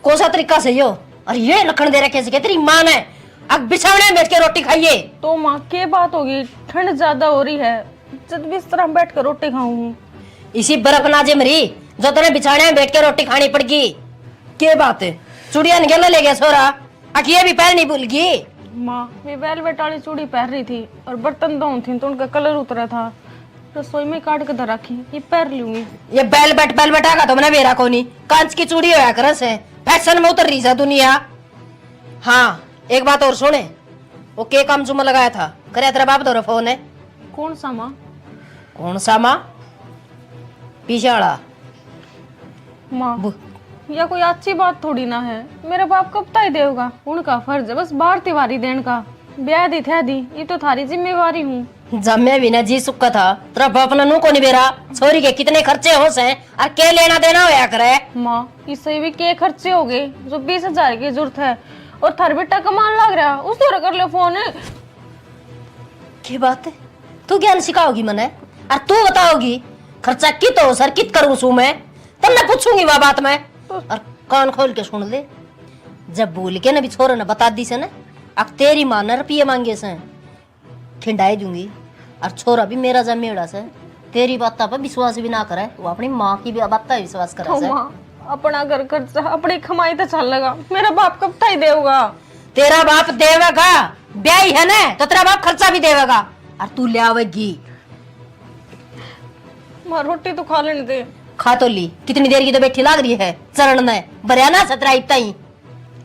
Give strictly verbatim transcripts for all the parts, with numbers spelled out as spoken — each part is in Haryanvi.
कौन सा तरीका से यो? और ये लखन दे रखे से तेरी माँ ने। अब बिछावने में बैठ के रोटी खाइए। तो माँ, के बात होगी? ठंड ज्यादा हो रही है, जब बिस्तर में बैठ कर रोटी खाऊं हूँ। इसी बर्फ ना जे मरी, जो तने बिछाने में बैठ के रोटी खानी पड़गी। के बात है? चुड़िया ने गेला ले गया छोरा, अक ये भी पहननी भूल गई। माँ, मैं वेलवेट वाली चूड़ी पहन रही थी और बर्तन धोऊं थी तो उनका कलर उतरा था, रसोई में काट के धर रखी, ये पहन लूंगी। ये वेलवेट, वेलवेट आगा तो मने बेरा कोनी, कांच की चूड़ी होया करे से, फैशन में उतर रही है दुनिया। हाँ, एक बात और सुने, वो के काम जुम्मा लगाया था, करे तेरा बाप धोरे फोन है? कौन सा माँ? कौन सा माँ? पीछे वाला। माँ, बु- या कोई अच्छी बात थोड़ी ना है। मेरा बाप कब ताई देवगा? उनका फर्ज है बस बार तिवारी देन का। ब्याह दी थे दी, ये तो थारी जिम्मेवारी हूँ। जम्मे भी ना जी सुक्का था, तेरा बाप ने नू कोनी बेरा, छोरी के कितने खर्चे हो से, और के लेना देना होया करे। माँ, इससे भी के खर्चे हो गए जो बीस हजार की जरूरत है, और थार बेटा कमान लाग रहा, उस दौरे कर लो फोन। की बात है? तू ज्ञान सिखाओगी मने? और तू बताओगी खर्चा कित हो सर, कित करूँ सू मैं? तब मैं पूछूंगी वह बात मैं। और कान खोल के सुन ले, जब भूल के ना भी छोरे ने बता दी से ना, अब तेरी माँ ने रुपये मांगे से, खिंडाई दूंगी। और छोरा भी मेरा जमेड़ा से, तेरी बातां पर विश्वास भी ना करे, वो अपनी माँ की भी बातां विश्वास करे तो से। माँ, अपना घर खर्चा अपनी कमाई तो चल लगा, मेरा बाप कब ताई देवगा? तेरा बाप देवेगा, ब्याही है ना, तो तेरा बाप खर्चा भी देवेगा, और तू ले आवेगी। माँ, रोटी तो खा लेने दे। खा तो ली, कितनी देर की तो बैठी लाग रही है, चरण ने भरया ना सतरा इब ताई।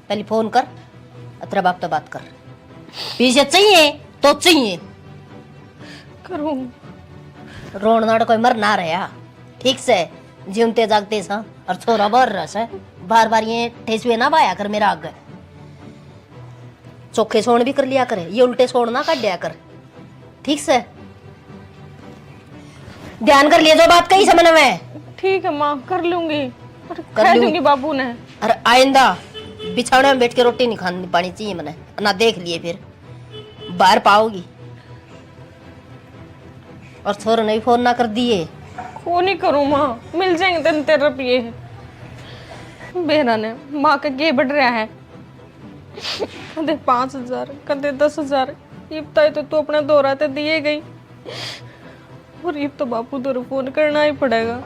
पहले फोन कर, तेरा बाप तो बात कर, पीछे चाहिए तो चाहिए। करूँ। रोन नाड़ कोई मर ना रहा, ठीक से जीवते जागते सा, और छोरा बाहर रह से, बार बार ये ठेसुए ना पाया कर मेरा आगे। चोखे सोण भी कर लिया करे, ये उल्टे सोण ना काट दिया कर, ठीक से? ध्यान कर लिए जो बात कही समझ में। ठीक है माँ, कर लूंगी। और कर कह लूंगी। दूंगी बाबू ने। और आइंदा बिछावने में बैठ के रोटी नहीं खानी पानी चाहिए मने, ना देख लिए फिर बाहर पाओगी। और छोरे ने भी फोन ना कर दिए। को नहीं करूँ माँ, मिल जाएंगे तीन तीन रुपये। बेरा ने माँ का के बढ़ रहा है, कदे पाँच हजार, कदे दस हजार। इब ताई तो तू अपना दौरा ते दिए गई, और इब तो बापू दौरे फोन करना ही पड़ेगा।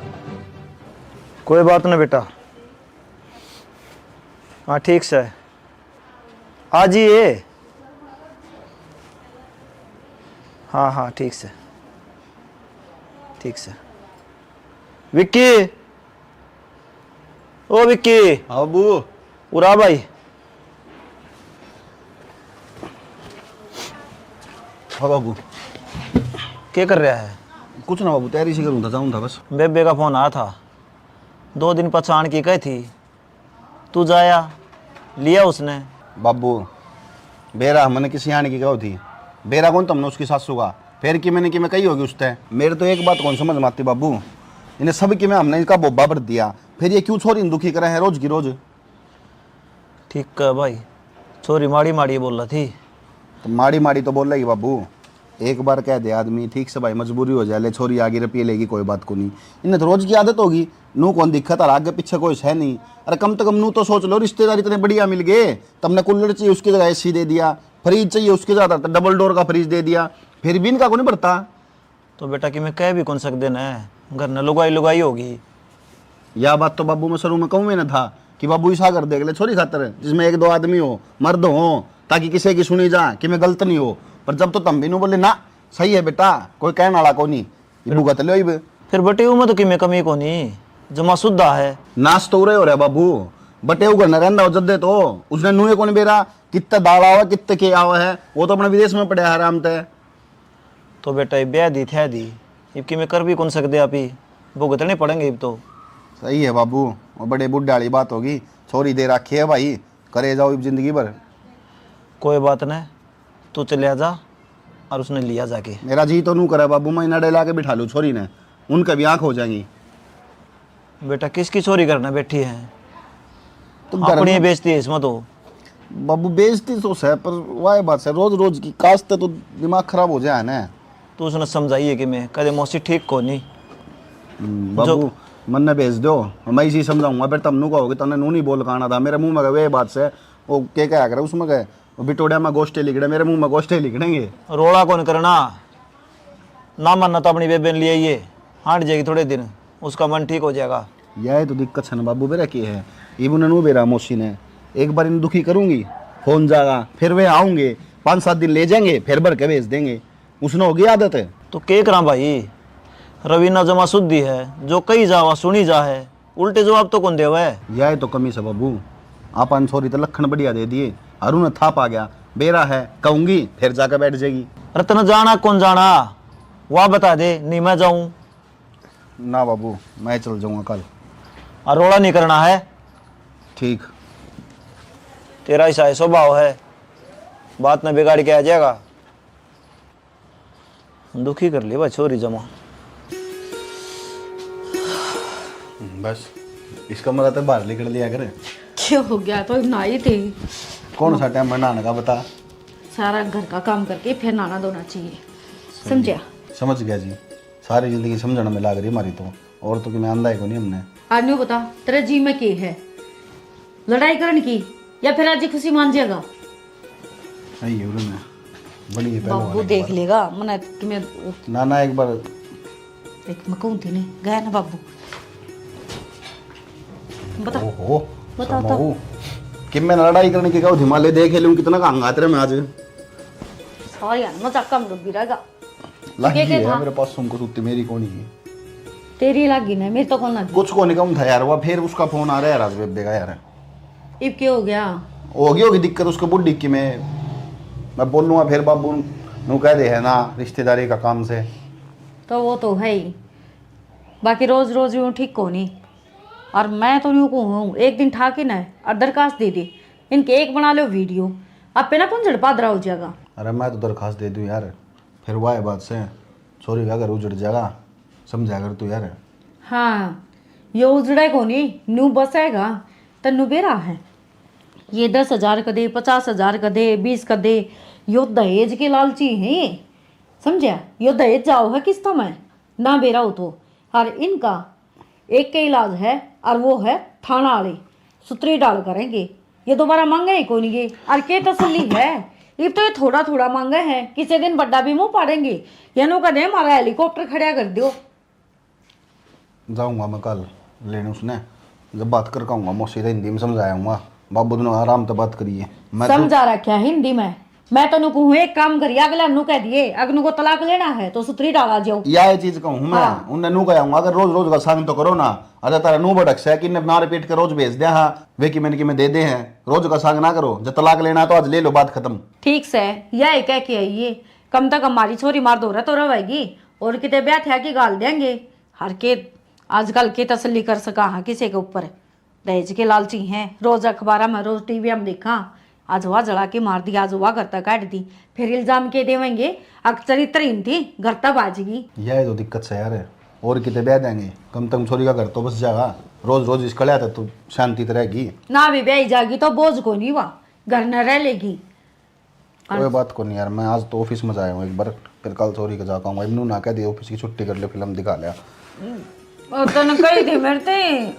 कोई बात ना बेटा, हाँ ठीक से, आ जाइए। हाँ हाँ ठीक से, ठीक से। विक्की, ओ विक्की। हाँ बाबू। उरा भाई। हाँ बाबू। के कर रहा है? कुछ ना बाबू, तैयारी से करूँ था, जाऊँ था बस। बेबे का फोन आया था, दो दिन पछाण की कही थी, तू जाया लिया उसने। बाबू, बेरा हमने किसी आने की कहो थी, बेरा कौन तुमने उसकी सासू का? फिर कि मैंने कि मैं कही होगी उसते। मेरे तो एक बात कौन समझ में आती बाबू, इन्हें सब कि मैं हमने इनका बोबा भर दिया, फिर ये क्यों छोरी ने दुखी करे हैं रोज की रोज? ठीक है भाई, छोरी माड़ी माड़ी बोला थी। तो माड़ी माड़ी तो बोलेगी बाबू, एक बार कह दे आदमी, ठीक से भाई, मजबूरी हो जाए, ले छोरी आगे रुपये लेगी, कोई बात को नहीं। इन्हें तो रोज की आदत होगी, नू कौन दिक्कत है, आगे पीछे कोई है नहीं। अरे कम से कम नू तो सोच लो, रिश्तेदार इतने बढ़िया मिल गए, तुमने कूलर चाहिए उसकी जगह एसी दे दिया, फ्रिज चाहिए उसकी जगह डबल डोर का फ्रिज दे दिया, फिर भी इनका को नहीं बढ़ता। तो बेटा कि मैं कह भी कौन सकते न, घर न लुगाई लुगाई होगी। या बात तो बाबू मैं शुरू में कहूँ में ना था कि बाबू इसा कर देख ले छोरी खातर, जिसमें एक दो आदमी हो, मर्द हो, ताकि किसी की सुनी जा कि मैं गलत नहीं हो। पर जब तो तम भी नू बोले ना, सही है बेटा, कोई कहने वाला को नहीं, ये भुगत लो इब। फिर बटेऊ में तो किमें कमी को नहीं, जमा सुद्धा है। नाश तो उरे हो रहा बाबू, बटेऊ घर न रहंदा हो जद्दे तो उसने नूए कौन बेरा कित्ते दाल आवे, कित्ते के आवे है, वो तो अपने विदेश में पड़े है आराम ते। तो बेटा, ये ब्याह दी थै दी, इब किमें कर भी कौन सकते आप ही, भुगतने पड़ेंगे इब तो। सही है बाबू, वो बड़े बुढ़े वाली बात होगी, छोरी दे रखी है भाई, करे जाओ इब जिंदगी भर। कोई बात नहीं, तू चलिया जा और उसने लिया जाके। मेरा जी तो नू करे बाबू, मैं इन्हें ला के बिठा लूँ छोरी ने, उनके भी आँख हो जाएंगी। बेटा, किसकी छोरी घर ना बैठी है? तो घर अपनी में बेइज्जती है इसमें तो। बाबू, बेइज्जती तो है, पर वह बात है, रोज रोज की कास्ते तो दिमाग खराब हो जाए ना। तू उसने समझाइए कि मैं कदे मौसी ठीक को नहीं। हम्म, जो बाबू, मन्ने भेज दो, मैं इसी समझाऊंगा। फिर तमनू कहोगे, "तन्ने नू नहीं बोल काना था, मेरे मुंह में वे बात से।" वो के कहा करे उसमें कहे, "वो बिटोड़िया में गोष्ठे लिखड़े, मेरे मुंह में गोष्ठे लिखड़ेंगे।" रोला कौन करना? ना मानना तो अपनी बेबे ने ले आइए, हांड जाएगी थोड़े दिन, उसका मन ठीक हो जाएगा। यह तो दिक्कत है ना बाबू, बेरा के है, इब उन्हें नू बेरा मौसी ने, एक बार इन दुखी करूंगी, फोन जागा, फिर वे आऊंगे, पाँच सात दिन ले जाएंगे, फिर भर के भेज देंगे। उसने होगी आदत। तो के करा भाई, रवीना जमा शुद्धि है, जो कही जावा सुनी जा है, उल्टे जवाब तो कौन देवे? यह तो कमी से बाबू, आपन छोरी तो लखन बढ़िया दे दिए, अरुण थाप आ गया, बेरा है, कहूंगी, फिर जाकर बैठ जाएगी। रतन जाना कौन जाना, वाह बता दे, नहीं मैं जाऊं। ना बाबू, मैं चल जाऊंगा कल। और रोला नहीं करना है। ठीक। तेरा ऐसा ही स्वभाव है, बात में बिगाड़ के आ जाएगा। दुखी कर ली भाई छोरी जमा। बस, इसका मतलब तो बाहर निकल लिया करे। क्या हो गया? तो नहाई थी। कौन सा टाइम में नहाने का बता? सारा घर का काम करके फिर नहाना धोना चाहिए, समझा? समझ गया जी। सारी जिंदगी समझण में लाग रही हमारी तो, और तो कि मैं आंदा ही कोनी हमने। आज न्यू बता, तेरे जी में के है? लड़ाई करण की या फिर आज खुशी मान जाएगा? आई हो ना, बड़ी है पहलवान बाबू एक देख बार। लेगा मने कि मैं ना, ना, एक बार। देख, मैं कहूँ थी नहीं, गया ना बाबू। बता। ओहो, बता, बता। समूह। कि मैं लड़ाई करने की कहूँ थी, माले देख लूँ कितना का हंगात रहे मैं आज। सारी यार मजाक कम डूबी रहेगा। लग के गई के है था? मेरे पास सुन को सुत्ती मेरी कोनी है। तेरी लग गई ना, मेरी तो कौन लगी? कुछ को नहीं कम था यार, वो फिर उसका फोन आ रहा है राज बेबे का यार। इब क्या हो गया? होगी, होगी दिक्कत उसको बुढ़ी की। मैं, मैं बोलूँगा फिर बाबू नू कह दे है ना, रिश्तेदारी का काम से। तो वो तो है ही, बाकी रोज रोज यूं ठीक को नहीं। और मैं तो यूं कहूँ, एक दिन ठा के ना और दरखास्त दे दे, इनके एक बना लो वीडियो, आप पे ना कौन झड़पा दरा हो जाएगा। अरे मैं तो दरखास्त दे दूँ यार, फिर वाह बात से छोरी का घर उजड़ जाएगा, समझा कर तू यार। हाँ, यो उजड़े को नहीं, न्यू बसेगा, तन्नू बेरा है। ये दस हजार कदे, पचास हजार कदे, बीस कदे, यो दहेज के लालची हैं, समझा? यो दहेज जाओ है किस्ता में, ना बेरा हो तो। और इनका एक के इलाज है, और वो है थाना वाले, सुतरी डाल करेंगे। ये दोबारा मांगे ही कोनी गे। और के तसल्ली है, इब तो ये थोड़ा थोड़ा मांगे हैं, किसी दिन बड्डा भी मुंह पाड़ेंगे। ये नो कदे हमारा हेलीकॉप्टर खड़ा कर दो। जाऊंगा मैं कल लेने उसने, जब बात करके आऊंगा मौसी तो हिंदी में समझाया हूँ। बाबू दोनों आराम से बात करिए। मैं तो समझा रखा है हिंदी में। मैं तो नु कहूँ, एक काम करिए, अगला नु कह दिए, अगनू को तलाक लेना है तो सुतरी डाला जाओ। या ये चीज कहूँ मैं, हाँ। उन्हें नु कह आऊंगा, अगर रोज रोज का संग तो करो ना। अरे तारा नु भटक से कि इन्हें ना रिपीट के रोज भेज दे, हाँ, वे कि मैंने कि मैं दे दे हैं, रोज का संग ना करो। जब तलाक लेना है तो आज ले लो, बात खत्म। ठीक से, यही कह के आइए, कम तक हमारी छोरी मार धोरे तो रहेगी, और किते ब्याह थ्या की गाल देंगे। हर के आजकल के तसल्ली कर सका हाँ किसी के ऊपर। दहेज के लालची हैं, रोज अखबार में, रोज टीवी में देखा, आज वह जला के मार दी, आज वह घर तक काट दी, फिर इल्जाम के देवेंगे, अक चरित्रहीन थी, घर तक भाजगी। यह तो दिक्कत से यार, और किते ब्याह देंगे, कम से कम छोरी का घर तो बस जाएगा। रोज रोज इस कल्या तक तो शांति तो रहेगी ना, भी ब्याही जागी तो बोझ को नहीं हुआ, घर न रह लेगी। कोई बात को नहीं यार, मैं आज तो ऑफिस में जाया हूँ एक बार, फिर कल छोरी के जाकर आऊंगा। इमनू ना कह दे ऑफिस की छुट्टी कर ले, फिल्म दिखा लिया। और तने कही थी मेरे ते।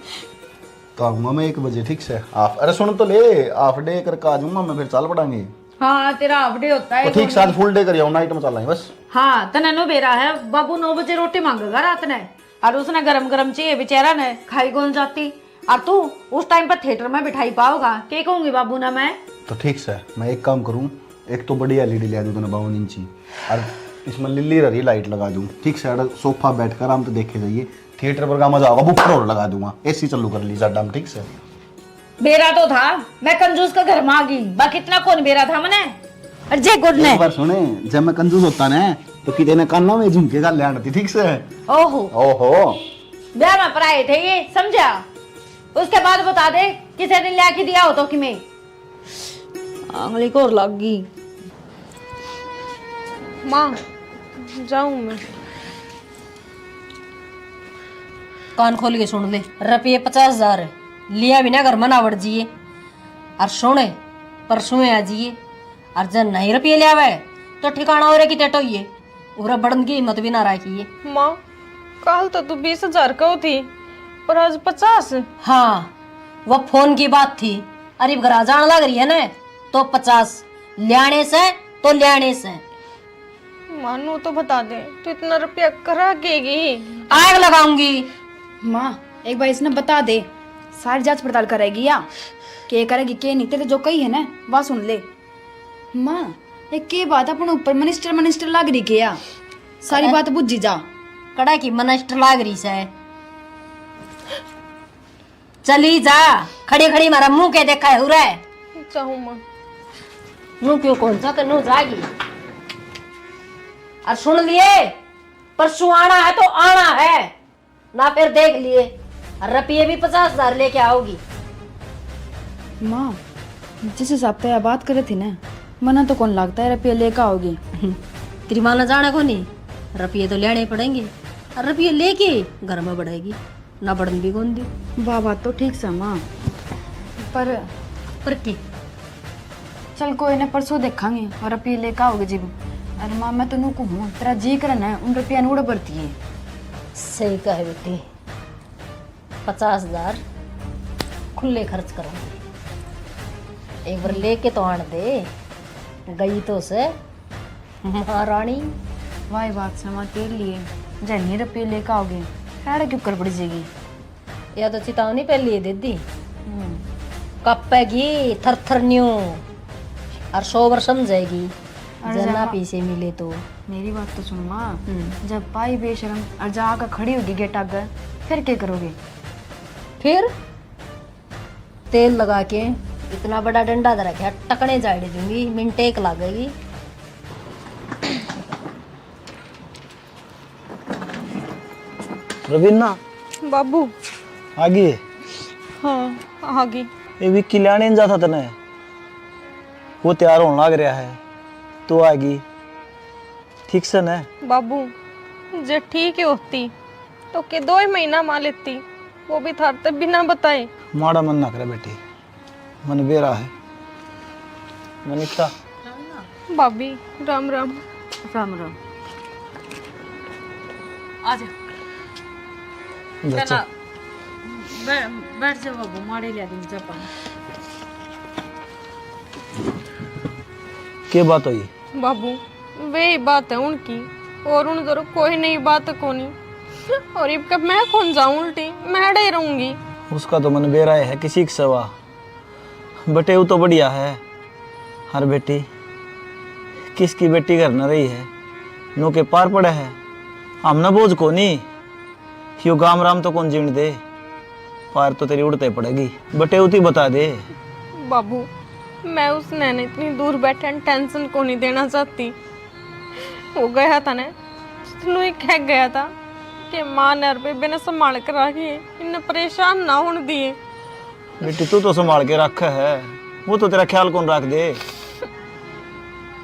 तो आऊंगा मैं एक बजे, ठीक से? हाफ, अरे सुन तो ले, हाफ डे करके आ जाऊंगा मैं, फिर चल पड़ांगे। हाँ, तेरा हाफ डे होता है तो ठीक से, आज फुल डे कर आऊँ, नाइट में चलांगे बस। हाँ, तने नो बेरा है, बाबू नौ बजे रोटी मांगेगा रात ने। और उसने गरम गरम चाहिए बेचारा ने, खाई कौन जाती। और तू उस टाइम पर थिएटर में बिठाई पाओगा, के कहूंगी बाबू ने मैं? तो ठीक से, मैं एक काम करूं, एक तो बढ़िया एलईडी ले दूं तने बावन इंची, और इसमें लिल्ली ररी लाइट लगा दूं, ठीक से, अरे सोफा बैठ कर आराम से देखे जाइए, थिएटर पर का मजा आएगा। बूफर और लगा दूंगा, एसी चालू कर ली जाडा में, ठीक से। बेरा तो था, मैं कंजूस के घर में आ गई, बाकी इतना कौन बेरा था मने? अरे जे गुड ने। एक बार सुने, जब मैं कंजूस होता ना, तो किते ने कानों में झुमके का ले आती, ठीक से? ओहो। ओहो। ब्याह में पराए थे ये, समझा? उसके बाद बता दे, किसी ने ले आके दिया हो तो कि मैं। आंगली को और लग गई। माँ, जाऊं मैं। कान खोल के सुन ले, रुपये पचास हजार लिया बिना घर में ना वड़ जिए। और सुने, परसों आ जिए। और जब नहीं रुपये लियावे, तो ठिकाना और की टेटो ही है। उरा बड़न की हिम्मत भी ना रखिए। माँ, काल तो तू बीस हजार कहो थी, पर आज पचास? हाँ, वो फोन की बात थी। अरे, घर आ जान लग रही है ना, तो पचास ल्याणे से, तो ल्याणे से। माँ, नू तो बता दे, तू इतना रुपया करा के गई? आग लगाऊंगी। माँ, एक बार इसने बता दे, सारी जांच पड़ताल करेगी या के करेगी, के नहीं, तेरे जो कही है ना, वह सुन ले। माँ, ये के बात अपने ऊपर मिनिस्टर, मिनिस्टर लाग रही के या? सारी अरे, बात बुझी जा। कड़ा की मिनिस्टर लाग रही से? चली जा, खड़ी खड़ी मारा मुंह के देखा है उरे। जाऊं माँ। नू क्यों कौन सा तो नू जागी। और सुन लिए, परसों आना है तो आना है, ना फिर देख लिए। और रुपये भी पचास हजार लेके आओगी। माँ, जिस हिसाब से यह बात करे थी ना, मना तो कौन लगता है रुपये लेके आओगी। तेरी माँ ने जाना को नहीं, रुपये तो लेने पड़ेंगे। और रुपये लेके घर में बढ़ेगी। ना बड़न भी कौन दी। वाह, बात तो ठीक से माँ, पर पर के? चल कोई ना, परसों देखांगे और रुपये लेकर आओगे जिब। अरे माँ, मैं तो नू कहूँ, तेरा जी करे ना उन रुपया ने उड़ बरती है। सही कहे बेटी, पचास हजार खुले खर्च करूँगी। एक बार लेके तो आन दे, गई तो से। महारानी। वाह, बात से माँ तेरे लिए, जन्नी रुपये लेकर आओगे, राड़ा क्यों कर पड़ जाएगी। या तो चेतावनी पहले ही दे दी। हम्म। कपेगी थर थर न्यू, और सौ बार समझाएगी, और जना जब पीछे मिले तो। मेरी बात तो सुन माँ, हम्म। जब पाई बेशरम और जाकर खड़ी होगी गेट आगे, फिर क्या करोगे? फिर तेल लगा के इतना बड़ा डंडा धर रखा, टकने झाड़ दूंगी, मिनट एक लागेगी। रवीना। बाबू। आ गई? हाँ, आ गई। ये विक्की लाने नहीं जाता तने, वो तैयार होने लग रहा है, तू आ गई, ठीक से न? बाबू, जे ठीक ही होती तो के दो ही महीना मा लेती, वो भी थार ते बिना बताए। माड़ा मन ना करे बेटी, मन बेरा है। मनीषा। भाभी, राम राम। राम राम। आ जा। बैठ जा। बै-, बैठ जा बाबू, माड़े लिया दूं जा पानी। के बात हुई? बाबू, वे ही बात है उनकी, और उन जरूर कोई नई बात कोनी। और इब के मैं कौन जाऊं उल्टी, मैं अड़े रहूंगी। उसका तो मन बेरा है किसी की सेवा। बटेऊ तो बढ़िया है। हर बेटी, किसकी बेटी घर न रही है, नू के पार पड़े है। हमने बोझ कोनी, यो गाम राम तो कौन जीण दे, पार तो तेरी उड़ते पड़ेगी। बटेऊ ती बता दे। बाबू, मैं उस नैने इतनी दूर बैठे टेंशन कोनी देना चाहती। वो गया था ना, जितनू ही कह गया था कि माँ ने और बेबे ने संभाल कर रखी, इन्हें परेशान ना होने दिए। बेटी, तू तो संभाल के रखे है, वो तो तेरा ख्याल कौन रख दे?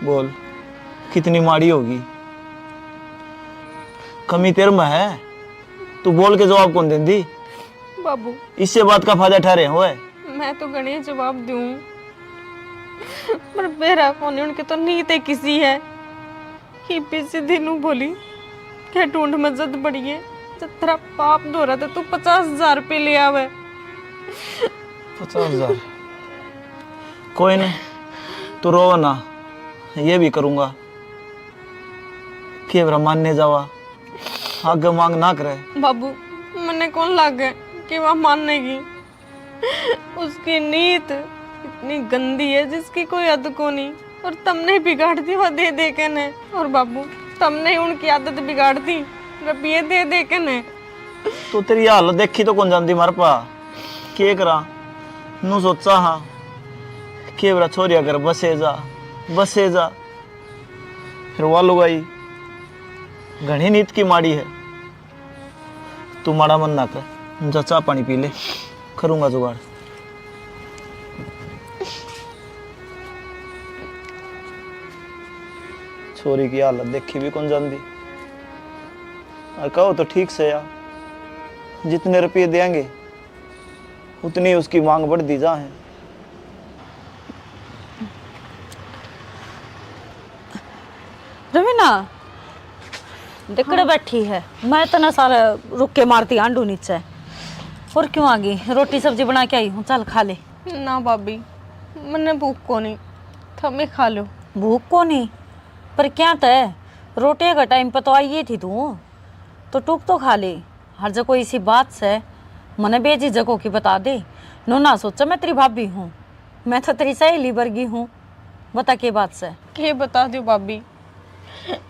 बोल, कितनी माड़ी होगी, कमी तेरे में है, तू बोल के जवाब कौन देंदी? बाबू, इससे बात का फायदा ठहरे हुए। मैं तो घणे जवाब दूं, पर बेरा कोनी उनके तो नीत ही किसी है। कि पीछे दिन बोली, के ढूंढ में जद बड़ी है, जब तेरा पाप धोरा तो तू पचास हजार रुपये ले आवे। पचास हजार? कोई नहीं, तू रोवे ना, ये भी करूँगा। के बेरा मानने जावा, आगे मांग ना करे। बाबू, मन्ने कौन लागे कि वह मानेगी। उसकी नीत इतनी गंदी है जिसकी कोई हद कोनी। और तमने बिगाड़ दी वो दे दे के ने। और बाबू, तमने ही उनकी आदत बिगाड़ दी रुपये दे दे के ने। तो तेरी हालत देखी तो कौन जाती मारे पा। के करा, नू सोचा हाँ, के बेरा छोरिया घर बसे जा, बसे जा। फिर वा लुगाई घणी नीत की माड़ी है। तू माड़ा मन ना कर, जा चाह पानी पी ले, करूँगा जुगाड़। छोरी की हालत देखी भी कौन जाती। और कहो तो ठीक से यार, जितने रुपये देंगे उतनी उसकी मांग बढ़ती जा है। रवीना, देखड़े बैठी है, मैं तने सारे रुक के मारती आंडू नीचे। और क्यों आ गई? रोटी सब्जी बना के आई हूँ, चल खा ले। ना भाभी, मन्ने भूख कोनी, थमे खा लो। भूख कोनी? पर क्या तै रोटी का टाइम पे तो आई ही थी तू, तो टूक तो खा ले। हर जगह कोई इसी बात से मने बेझिझक होके बता दे, नो ना सोचा मैं तेरी भाभी हूँ, मैं तो तेरी सहेली वर्गी हूँ। बता के बात से? के बता दो भाभी,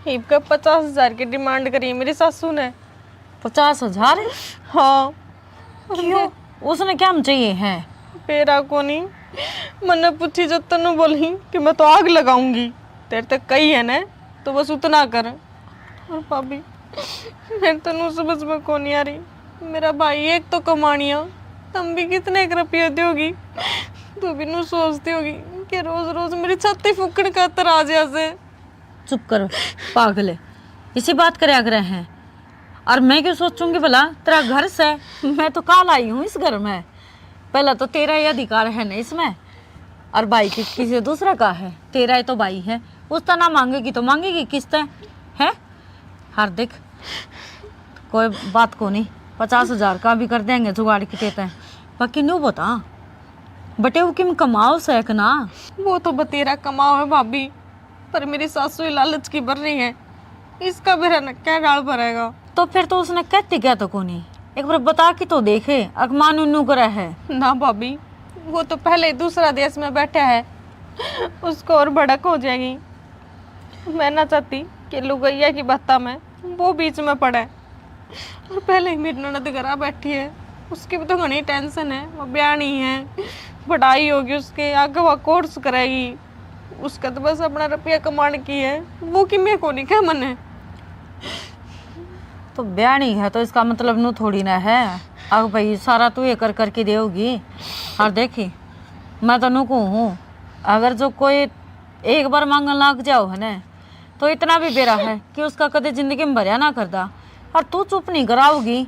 इबका पचास हजार की डिमांड करी मेरी सासू ने। पचास हजार? हाँ। क्यों? उसने क्या हम चाहिए हैं? बेरा कोनी, मन्ने पूछी जब तन्नू बोली कि मैं तो आग लगाऊंगी। तेरे तक कही है ना, तो बस उतना कर। और भाभी, मेरे तो नू समझ में कोनी आ रही। मेरा भाई एक तो कमानिया, तम भी कितने एक रुपये दोगी? तू भी नू सोचती होगी कि रोज रोज मेरी छाती फूकण खातर आ जा से। चुप कर पागल, इसी बात करया करे हैं। और मैं क्यों सोचूंगी भला, तेरा घर से? मैं तो काल आई हूँ इस घर में। पहला तो तेरा ही अधिकार है ना इसमें, और भाई की किसी दूसरा का है? तेरा ही तो भाई है। उसका ना मांगेगी तो मांगेगी किसते? है? हर देख, कोई बात को नहीं, पचास हजार का भी कर देंगे जुगाड़ की तेते। बाकी न्यू बता, बटे वो किम कमाओ से कि ना? वो तो बतेरा कमाओ है भाभी, पर मेरी सासू ही लालच की भर रही है, इसका बेरा न क्या डाल भरेगा? तो फिर तो उसने कहती क्या तो कोनी, एक बार बता के तो देखे, अकमान उन्नू करे है। ना भाभी, वो तो पहले ही दूसरा देश में बैठा है, उसको और भड़क हो जाएगी। मैं ना चाहती कि लुगैया की बातों में वो बीच में पड़े। और पहले ही मेरी ननद घर आ बैठी है, उसकी भी तो घणी टेंशन है, वो ब्याणी है, पढ़ाई होगी उसके, आगे वो कोर्स करेगी, उसका तो बस अपना रुपया कमाने की है, वो कि मैं को नहीं कह मने। तो ब्याणी है तो इसका मतलब नू थोड़ी ना है, अब भाई सारा तू ये कर करके देगी। और देखी, मैं तो नू कहूँ हूँ, अगर जो कोई एक बार मांगन लाग जाओ है ना, तो इतना भी बेरा है कि उसका कदे जिंदगी में भरया ना करदा। और तू चुप नहीं कराओगी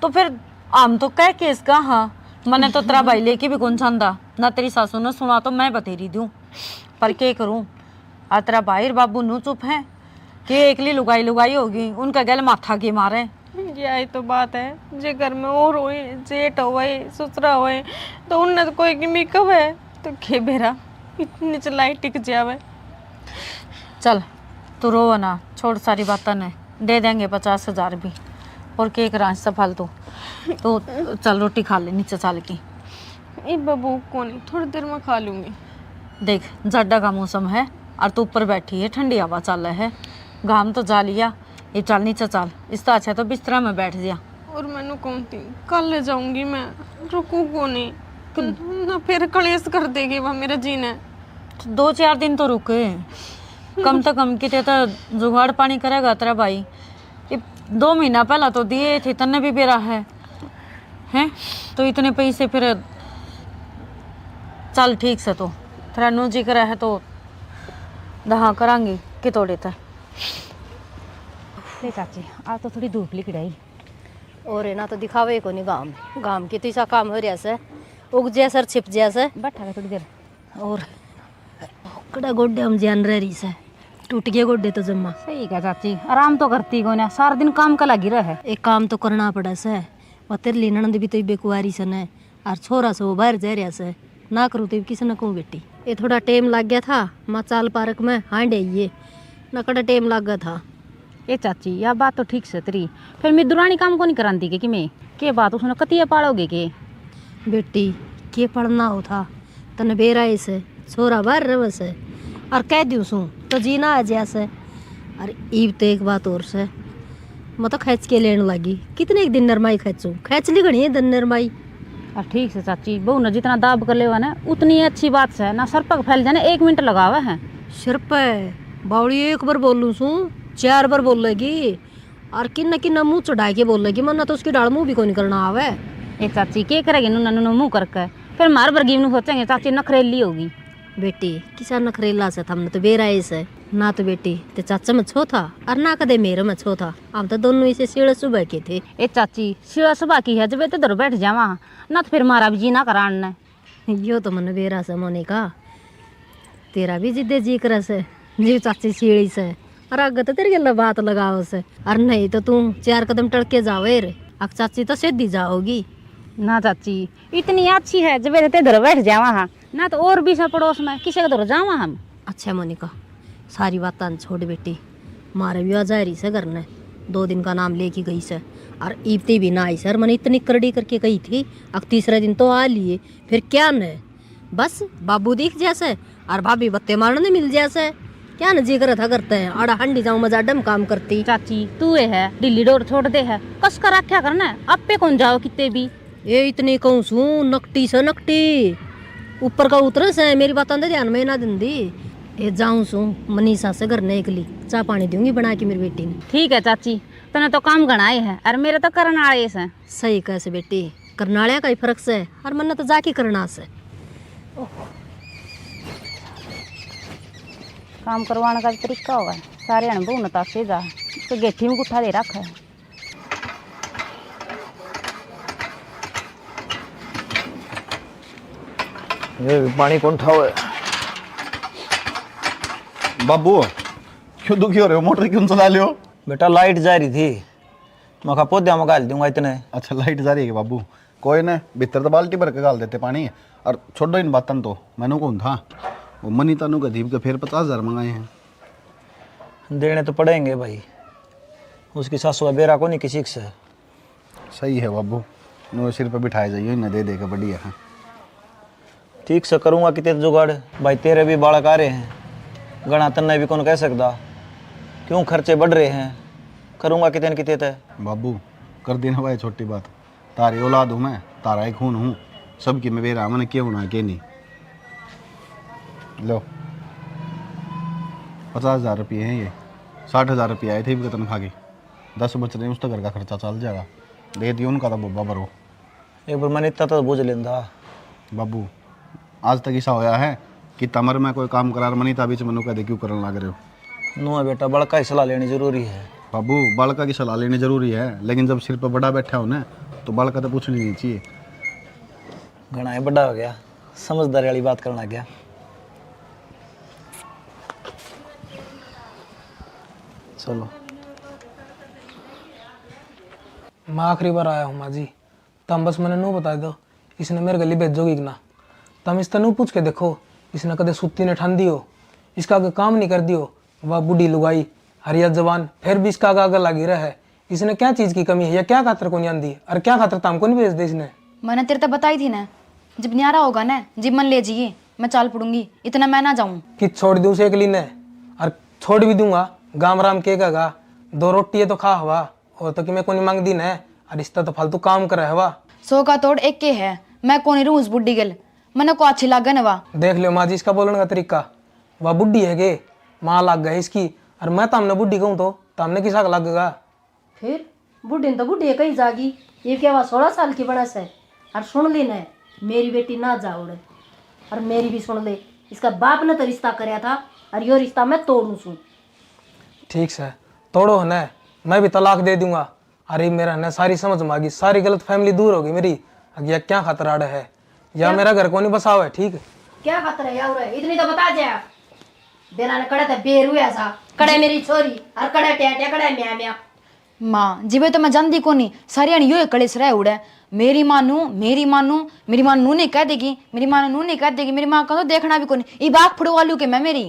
तो फिर हम तो कह के इसका, हाँ, मने तो तेरा भाई लेके भी कौन चाहता ना, तेरी सासू ने सुना तो मैं बतेरी दूँ, पर के करूँ? आ तेरा भाई और बाबू नू चुप है कि एकली लुगाई लुगाई होगी, उनका गल माथा के मारे। यही तो बात है, जे घर में और होए, जेठ होए, ससुरा होए, तो उनने तो कोई की मेकअप है, तो के बेरा इतनी चलाई टिक जावे। चल, तू रोवे ना, छोड़ सारी बातें ने, दे देंगे पचास हजार भी, और के करा इससे फालतू। तू चल, रोटी खा ले नीचे चल के। इब भूख कोनी, थोड़ी देर में खा लूंगी। देख, जाड़ा का मौसम है और तू ऊपर बैठी है, ठंडी हवा चल है, घाम तो जा लिया। ये चल नीचे चल, इससे अच्छा तो बिस्तरा में बैठ जा। और मैंने कौन थी, कल ले जाऊंगी मैं, रुकू कोनी। ना फिर कलेश कर देगी वह मेरे जी ने। तो दो चार दिन तो रुक, कम तो कम किते तो जुगाड़ पानी करेगा तेरा भाई। ये दो महीना पहला तो दिए थे, तन्ने भी बेरा है, हैं? तो इतने पैसे फिर, चल ठीक से, तो तेरा नू जी करे है तो दहा करांगे कि तोड़े ते। ले चाची, आज तो थोड़ी धूप लिकड़ाई। और है ना, तो दिखावे ही कोनी गाम। गाम की तो ऐसा काम हो रहा से, उग जैसा और छिप जैसा। बैठा रहे थोड़ी देर। और कड़ा गोड्डे हम जान रह रही से, टूट गए गोड्डे तो जम्मा। सही कहा चाची, आराम तो करती कोनी, सारा दिन काम का लगी रहे। एक काम तो करना पड़ा से, और तेरे लिए ननद भी तो इबे कुआरी से न, और छोरा से वो बाहर जा रहा से, ना करूँ तो किसने कहूँ बेटी। ये थोड़ा टाइम लग गया था, माँ चाल पार्क में हांड आइए, ना कड़ा टाइम लग गया था। ए चाची, या बात तो ठीक से तेरी। फिर मैं दुरानी काम को नहीं करांदी के, कि मैं के बात उसने कतिया पालोगे के? बेटी, के पढ़ना हो था, तने बेरा से छोरा बाहर रहे से, और कह दूँ सू तो जी ना आ जा से। और ईब तो एक बात और से, मैं तो खींच के लेने लगी। कितने एक दिन नरमाई खींचू, खींच ली घणी है दिन नरमाई। और ठीक से चाची, बहू ने जितना दाब कर लेवा ना, उतनी अच्छी बात से ना, सर पग फैल जाने, एक मिनट लगावे है। सिर पे बावली एक बार बोलूँ सू, चार बार बोलेगी, और किन्ना किन्ना मुंह चढ़ा के बोलेगी, मन्ना तो उसकी डाल मुंह भी कोनी करना आवे। ए चाची, के करेगी नुना नुना मुंह करके? फिर मार बरगी नु सोचेंगे, चाची नखरेली होगी। बेटी, किसा नखरेला से, थमने तो बेरा ही से। ना तो बेटी, ते चाचा में छो था, और ना कदे मेरे में छो था। हम तो दोनों इसे सीढ़े सुबह के थे। ए चाची, सीढ़ा सुबह की है, जब इतने धर बैठ जावा, ना तो फिर मारा भी जी ना करान ने। यो तो मन्ने बेरा से, मोनिका, तेरा भी जिद्दे जी करे से, जी चाची सीढ़ी से, और आगे तो तेरे गल्ला बात लगाओ से, और नहीं तो तू चार कदम टल के जावे रे, अक चाची तो सीधी जाओगी। ना चाची, इतनी अच्छी है, जब रहते घर बैठ जावा हाँ, ना तो और भी से पड़ोस में किसी के घर जावा हम। अच्छा मोनिका, सारी बातां छोड़ बेटी, मारे भी आ जा रही से घर ने, दो दिन का नाम लेके गई से, और इबती भी ना आई सर। मैंने इतनी करड़ी करके कही थी, अब तीसरे दिन तो आ लिए, फिर क्या न, बस बाबू दिख जैसे और भाभी बत्ते मारने मिल जैसे। क्या न जी करे था करते हैं, आड़ा हंडी जाऊं मजा डम काम करती। चाची, तू ये है ढीली डोर छोड़ दे है, कस कर रखा करना है, आपे कौन जाओ किते भी। ये इतनी कहूँ सू, नकटी से नकटी, ऊपर का उतरे से, मेरी बातां दे ध्यान में ना दिंदी। ये जाऊं सू, मनीषा से घर ने एकली चाय पानी दूंगी बना के मेरी बेटी ने। ठीक है चाची, तने तो काम घणा ही है, और मेरे तो करन आले से। सही कह से बेटी, करनालियां का ही फर्क से, और मन्ने तो जाके करना से। काम करवाने का तरीका होगा, सारे अणभव नताशे जा, तो गेठी में गुठा दे रखा है। ये भी पानी कौन ठावे? बाबू, क्यों दुखी हो रहे हो? मोटर क्यों चला लियो? बेटा, लाइट जा रही थी, मैं कहा पौधे में घाल दूंगा इतने। अच्छा, लाइट जा रही है बाबू? कोई ना, भीतर तो बाल्टी भर के घाल देते पानी। और छोड़ो इन बातन तो, मैंने कौन था, वो मनीता नू गरीब के फिर पचास हजार मंगाए हैं। देने तो पड़ेंगे भाई, उसकी सासू का बेरा को नहीं किसी से। सही है बाबू, नो सिर पे बिठाए जाइयो, इन्हें दे दे के बढ़िया है। ठीक से करूँगा किते जुगाड़। भाई, तेरे भी बालक आ रहे हैं, घणा तन्ने भी कौन कह सकता, क्यों खर्चे बढ़ रहे हैं, करूँगा किते न किते ते। बाबू, कर देना भाई छोटी बात, तारी औलाद हूँ मैं, तारा ही खून हूँ, सबकी मैं बेरा, मैंने के होना के नहीं। लो, पचास हजार रुपये हैं ये, साठ हजार रुपये आए थे इनकी तनख्वाह के, दस बच रहे हैं, उस तो घर का खर्चा चल जाएगा, दे दियो उनका तो बोबा भरो। एक बार मनीता तो बूझ लेंदा। बाबू, आज तक ऐसा होया है कि तमर मैं कोई काम करार मनीता बीच में नु कदे क्यों करन लाग रहे हो? नु है बेटा, बड़का ही सलाह लेनी जरूरी है। बाबू, बड़का की सलाह लेनी जरूरी है, लेकिन जब सिर पर बड़ा बैठा हो ना, तो बड़का तो पूछनी नहीं चाहिए। घणा ही बड़ा हो गया, समझदारी वाली बात करन लग गया। चलो। मैं आखिरी बार आया हूँ माँ जी, तम बस मन्ने नू बता दो, इसने मेरे गली भेजोगी कि ना? तम इसतै नू पूछ के देखो, इसने कदे सुत्ती ने ठांदी हो, इसका आगे काम नहीं कर दियो। वह बूढ़ी लुगाई, हरिया जवान, फिर भी इसका आगे आगे लागी रहे। इसने क्या चीज की कमी है या क्या खातर को नहीं आंदी, और क्या खातर तम को नहीं भेजते इसने? मैंने तेरे तै बताई थी ना, जब न्यारा होगा ना, जिब मन ले जाइए, मैं चाल पड़ूंगी, इतना मैं ना जाऊं। कि छोड़ दूं उसे एकली ने, और छोड़ भी दूंगा, गाम राम के कहेगा, दो रोटी ये तो खा हवा। और तो कि मैं कोनी मांगदी ने, और रिश्ता तो फालतू काम करे है वा। सौ का तोड़ एक के है, मैं कोनी रहूं उस बुढ़ी गल, मने को अच्छी लागे ने वा। देख लियो माँ जी इसका बोलने का तरीका, वा बुढ़ी है के? माँ लाग गई इसकी, और मैं तामने बुढ़ी कहूँ तो तामने किसा का लागेगा? फिर बुढ़ी ने तो बुढ़ी कही जागी, ये क्या वा सोलह साल की बना से, और सुन ली ने, मेरी बेटी ना जा उड़े, और मेरी भी सुन ले, इसका बाप ने तो रिश्ता करया था, और यो रिश्ता मैं तोड़ू सूं। ठीक से, तोड़ो है ना, मैं भी तलाक दे दूंगा। अरे मेरा ना सारी समझ में आ गई, सारी गलत फहमी दूर हो गई मेरी। अब या क्या खातर आड़े है, या हाँ। मेरा घर को नहीं बसाओ है, ठीक? क्या खातर है यार, इतनी तो बता दे। बेरा ने कड़े ते बेर हुआ सा, कड़े मेरी छोरी, और कड़े टैटे, कड़े म्या म्या। माँ, जिबे तो मैं जानती कोनी, सारी अण यो ही कलेश रह उड़े। मेरी माँ नू, मेरी माँ नू, मेरी माँ नू नहीं कह देगी, मेरी माँ नू नहीं कह देगी, मेरी माँ का तो देखना भी कोनी। इब आँख फुड़वा लूँ के मैं मेरी।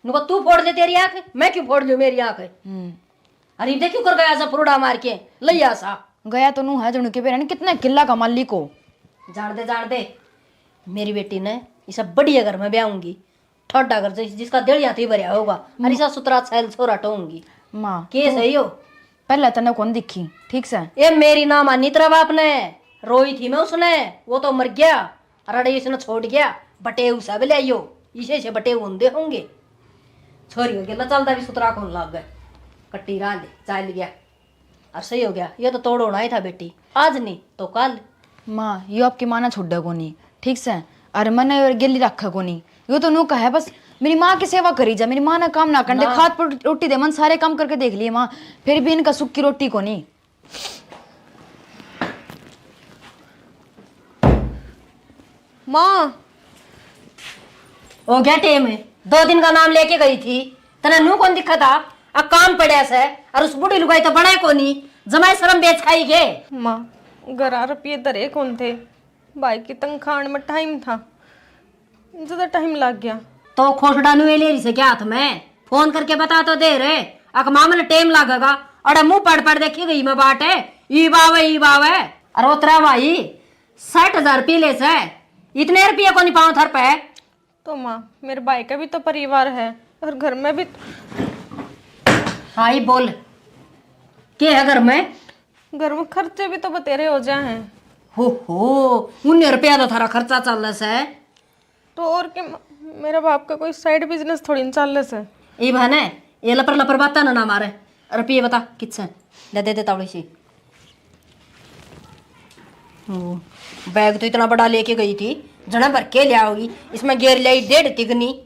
नुका तू फोड़ दे तेरी आँख, मैं क्यों फोड़ लूँ मेरी आँख? हम्म। अरे देख क्यों कर गया सा फुरड़ा मार के, लैया सा। गया तो नू है जणू के बेरा ने कितना किला का मालिक हो। जान दे, जान दे। मेरी बेटी ने इसा बढ़िया घर में ब्याहूंगी। ठोडा घर जिस-, जिसका दिल हाथी भरया होगा, और इसा सुथरा छैल छोरा टोऊंगी। माँ, के तू सही हो? पहले तने कौन दिखी, ठीक से? ए, मेरी ना मानी तेरा बाप ने, रोई थी मैं उसने, वो तो मर गया। अरे इसने छोड़ गया, बटेऊ सब ले आइयो, इसे से बटेऊ होंदे होंगे। छोरी हो गेला चलदा भी सुतरा कौन लाग गए, कट्टी राह ले, चल गया। और सही हो गया, ये तो तोड़ होना ही था बेटी, आज नहीं तो कल। माँ, यो आपकी माँ ना छोड़े कोनी, ठीक से? अरे मने और गेली रखे कोनी, यो तो नू कहे बस मेरी माँ की सेवा करी जा, मेरी माँ ने काम ना करने दे, ना। खाद पर रोटी दे, मन सारे काम करके देख लिए माँ, फिर भी इनका सुख की रोटी कोनी। माँ। हो गया टेम, दो दिन का नाम लेके गई थी, तने नू कौन दिखा था? आ काम पड़ा से, और उस बूढ़ी लुगाई तो बना कोनी, जमाई शर्म बेच खाई गे। माँ, घर आ रुपये धरे कौन थे। भाई की तनख्वाह में टाइम था, ज्यादा टाइम लग गया। तो खोसड़ा नुए ले रही से क्या हाथ में? फोन करके बता तो दे रे। अक मामले टाइम लागेगा। अरे मुंह पड़ पड़ देखी गई मैं बाट है। ई बावे, ई बावे। अरे उतरा भाई, साठ हजार रुपये ले से, इतने रुपये को नहीं पाऊं थर पे। तो माँ, मेरे भाई का भी तो परिवार है और घर में भी। हाँ, ये बोल, के है घर में? घर में खर्चे भी तो बतेरे हो जाए हैं। हो हो, उन्हें रुपया तो थारा खर्चा चल रहा है। तो और के, मेरा बाप का कोई साइड बिजनेस थोड़ी ना चल रहा है। ये बहाने ये लपर लपर बात ना, ना मारे। रुपये बता कित से? ले दे दे तावड़ी सी। ओ, बैग तो इतना बड़ा लेके गई थी, जने भर के ले आओगी। इसमें गेर ले आई डेढ़ तिगनी।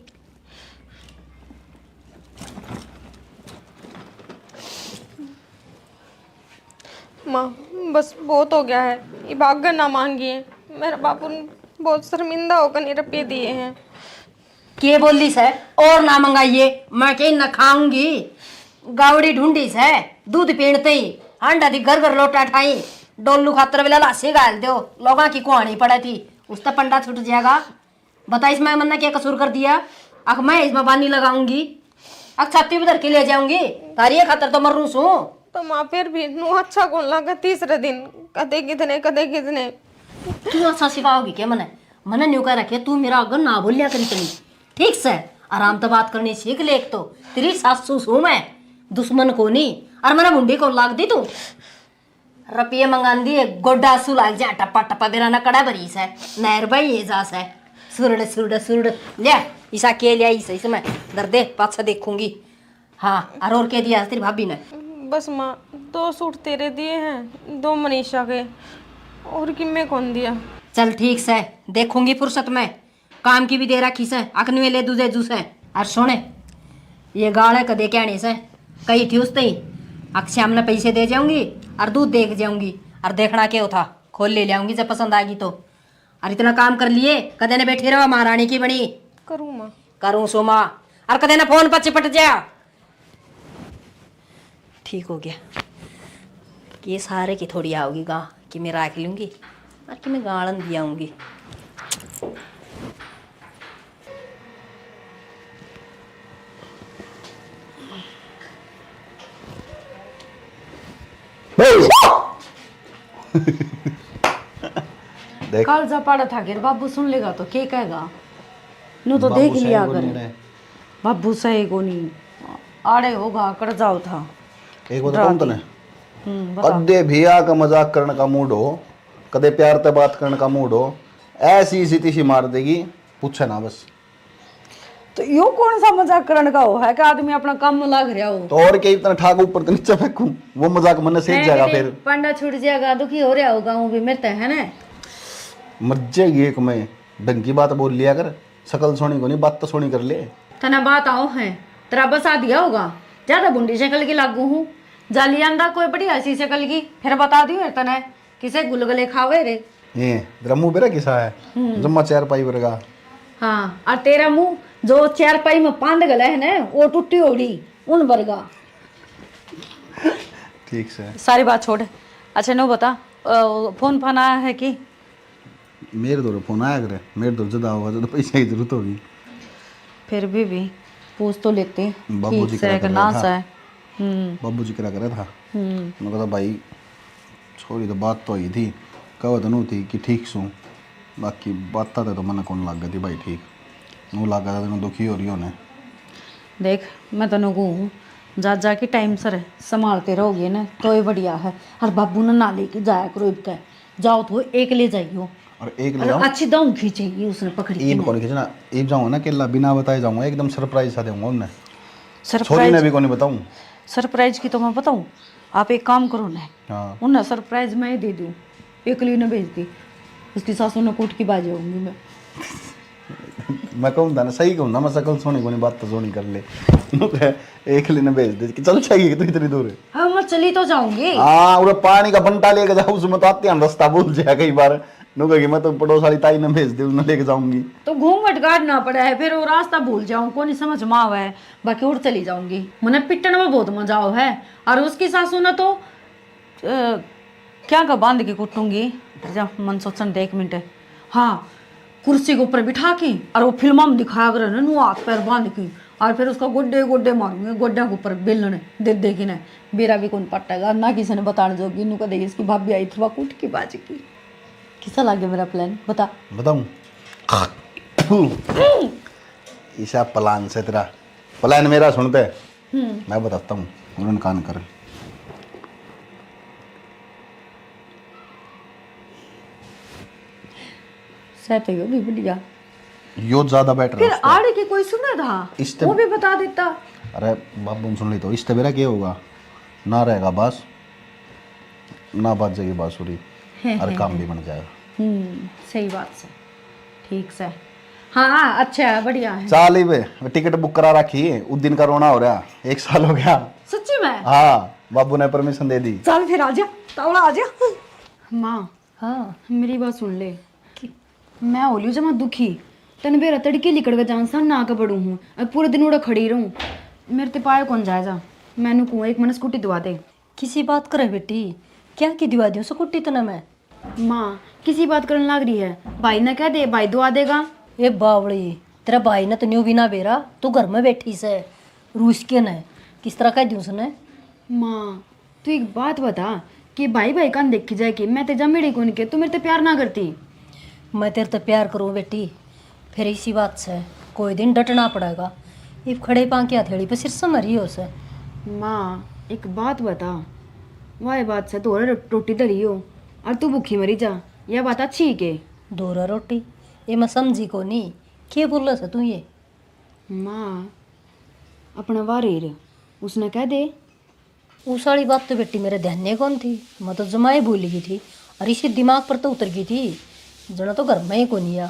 माँ, बस बहुत हो गया है, ये भाग ना मांगिए। मेरा बापू ने बहुत शर्मिंदा होकर ये रुपये दिए हैं। के बोली सै? और ना मंगाइए, मैं के ना खाऊंगी। गावड़ी ढूंढी सै, दूध पीणते ही हांडा दी घर घर लोटा ठाई। डोलू खातर वेला लासी गाल दो, लोगां की कुहानी पड़े थी, उस तो पंडा छूट जाएगा। बता, इसमें मन्ने क्या कसूर कर दिया? अख मैं इसमें बानी लगाऊंगी, अख छाती पे धर के ले जाऊंगी। तारी ये खातर तो मरू सूं। तो माँ, फिर भी नू अच्छा कौन लगा? तीसरे दिन कदे कितने, कदे कितने। तू ऐसा सिखाओगी क्या मने? मने न्यू कह रखे, तू मेरा आगे ना बोलिया करी कहीं, ठीक से? आराम तो बात करनी सीख ले। एक तो तेरी सासू सूं मैं, दुश्मन को नहीं। और मने मुंडी को लाग दी तू। रुपये मंगांदी है, गोड्डा सु लाग जा, टप्पा टप्पा बेरा ना कड़ा भरी से, नहर बही जा से, सुरड़ सुरड़ सुरड़। ले, इसा के लिया इसे, इसमें धर दे, पाछा देखूंगी। हाँ, और, और के दिया तेरी भाभी ने? बस माँ, दो सूट तेरे दिए हैं, दो मनीषा के, और किम्मे कौन दिया। चल ठीक से, देखूंगी फुर्सत में। काम की भी दे रखी से, अक नुए ले दूजे जू से। और सुने, ये गाले कदे कहने से, कही थी उसते ही, अक श्याम ने पैसे दे जाऊंगी और दूध देख जाऊंगी, और देखना के था, खोल ले जाऊंगी जब पसंद आएगी तो। और इतना काम कर लिए, कदे ने बैठी रहो महारानी की बनी। करूँ माँ। करूँ सो माँ। और कदे ना फोन पर चिपट जा। ठीक हो गया। ये सारे की थोड़ी आओगी गा कि मैं राख लूंगी और कि मैं गालन भी आऊंगी। देख। कालजा पाड़ा था के बाबू सुन लेगा तो के कहेगा? नु तो बाबू देख लिया सही कर। कोनी ने। बाबू सही कोनी। आड़े होगा, कर जाओ था। एक बात डरा कहूं के। तने? हम्म, बता। कदे भी आके मजाक करने का मूड हो, कदे प्यार ते बात करने का मूड हो, ऐसी इसी तीसी मार देगी, पूछे ना बस। तो यो कौन सा मजाक करण का हो है कि आदमी अपना काम में लाग रहा हो? तो और क्या, इतना ठाक ऊपर तो नीचे फेंकूं, वो मजाक मन्ने सेज है जाएगा कि नहीं? फिर पंडा छूट जाएगा, दुखी हो रहा होगा वो भी मेरे ते, है ना? मर जाएगी एक में, ढंग की बात बोल लिया कर, शकल सोनी कोनी, बात तो सोनी कर ले। तने बात आओ है, तेरा बसा दिया होगा, ज्यादा भुंडी शकल की लागू हूँ, जाली आंदा कोई बढ़िया सी शकल की, फिर बता दियो है तने। किसे गुलगुले खावे रे। ए, तेरा मुंह बेरा किसा है? हम्म। जम्मा चारपाई वर्गा। हाँ, और तेरा मुंह जो चारपाई में पांद गला है ना, वो टूटी होड़ी, उन वर्गा। ठीक से। सारी बात छोड़। अच्छा, नो बता, अ, फोन फान आया है कि? मेरे दौरे फोन आया करे, मेरे दौरे जद आओगा, जद पैसा की जरूरत होगी। फिर भी, भी पूछ तो लेते। बाबू ठीक जी से करा कि कर ना रहा था। से। हम्म। बाबू जी करा करे था। हम्म। मैं कहता, "भाई, छोरी तो बात तो ही थी, कह तो नू थी कि ठीक सूं, बाकी बात तो, तो मने कौन लाग गई थी भाई ठीक, नू लाग गया था, नू दुखी हो रही होने।" देख, मैं तन्नू कहूँ, जा, जा के टाइम सर संभालते रहोगे ना, तो ही बढ़िया है। और बाबू ने ना लेके जाया करो इबके, जाओ तो एक ले जाइयो। और एक ले और जाओ। अच्छी दाऊं खींचेगी उसने पकड़ी इब के। कौन खींचना, इब जाऊंगा ना, अकेला बिना बताए जाऊंगा, एकदम सरप्राइज सा दूंगा उन्हें। छोरी ने भी कौन बताऊं। सरप्राइज की तो मैं बताऊं, आप एक काम करो ना, हाँ। उन्हें सरप्राइज मैं ही दे दूं, एकली ने भेज दी, उसकी सासू ने कूट की बाज आऊंगी मैं। मैं कहूँ था ना, सही कहूँ ना, मैं शकल सोनी कोनी, बात तो सोनी कर ले। एक लेने भेज दे कि चल जाएगी तू इतनी दूर। हाँ, मैं चली तो जाऊंगी। हाँ, उरे पानी का बंटा लेके जाओ, उसमें तो आते हैं रास्ता भूल जाए कई बार। नु कहेगी, "मैं तो पड़ोस वाली ताई ने भेज दे, उन्हें लेके जाऊंगी।" तो घूंघट काटना पड़ा है, फिर वो रास्ता भूल जाऊं, कोनी समझ में आवे है, बाकी उड़ चली जाऊंगी। मने पिटन में बहुत मजा आवे है, और उसकी सासू ने तो, अ, क्या का बांध के कूटूंगी? जा, मन सोचन दे एक मिनट। हाँ, कुर्सी के ऊपर बिठा के और वो फिल्मा में दिखाया करे ना, नू हाथ पैर बांध के, और फिर उसका गोड्डे गोड्डे मारूंगी, गोड्डे के ऊपर बेलन दे दे के ना। बेरा भी कौन पटेगा ना, किसी ने बताने जोगी। नू कह देगी, इसकी भाभी आई थी, वह कूट के बाज की। किसा लगे मेरा प्लान, बता। बताऊं? फू। ईसा प्लान से तेरा, प्लान मेरा सुनते। हम्म। मैं बताता हूँ, उन्होंने कान कर। सह तो यो भी बढ़िया। यो ज्यादा बेटर फिर है उसका। आड़े की कोई सुना था, इस वो भी बता देता। अरे बाबू ने सुन ली तो इससे मेरा क्या होगा? ना रहेगा बस, ना बाजेगी बांसुरी, है, और है, काम है। भी बन जाएगा। हम्म, सही बात से। ठीक से। हाँ, अच्छा है, बढ़िया है। चाल ही बे, टिकट बुक करा रखी है, उस दिन का रोना हो रहा, एक साल हो गया। सच्ची में? हाँ, बाबू ने परमिशन दे दी। चल फिर, आजा, तावड़ा आजा। माँ, हाँ। मेरी बात सुन ले। मैं हो लियो जमा दुखी। तन बेरा तड़के लिकड़ के जान सा ना के बड़ू हूँ, और पूरे दिन उड़ा खड़ी रहूँ। मेरे ते पाया कौन जाए जा। मैंने कहूँ, एक मने स्कूटी दवा दे। किसी बात करे बेटी, क्या की दिवा दूँ स्कूटी तने मैं? माँ, किसी बात करने लाग रही है? भाई ने कह दे, भाई दुआ देगा। ए बावली, तेरा भाई ने तो न्यू भी ना बेरा, तू घर में बैठी से, रूस के ने, किस तरह कह दूँ उसने? माँ, तू एक बात बता कि भाई भाई कान देखी जाए कि मैं ते जमेड़ी कौन के, तू मेरे ते प्यार ना करती। मैं तेरे ते प्यार करूँ बेटी, फिर इसी बात से कोई दिन डटना पड़ेगा। इब खड़े पां की हथेली पे सिर से मरी हो से। माँ, एक बात बता, वाह बात से तोरे रो-, रोटी धरी हो और तू भूखी मरी जा, यह बात अच्छी ही के? धोरा रोटी, ये मैं समझी को नहीं, के बोले से तू ये? माँ, अपना वारेर उसने कह दे। उस वाली बात तो बेटी मेरे ध्यान ही कौन थी, मैं तो जमा ही भूल गई थी। और इसी दिमाग पर तो उतर गई थी, जना तो घर में ही कोनी आ।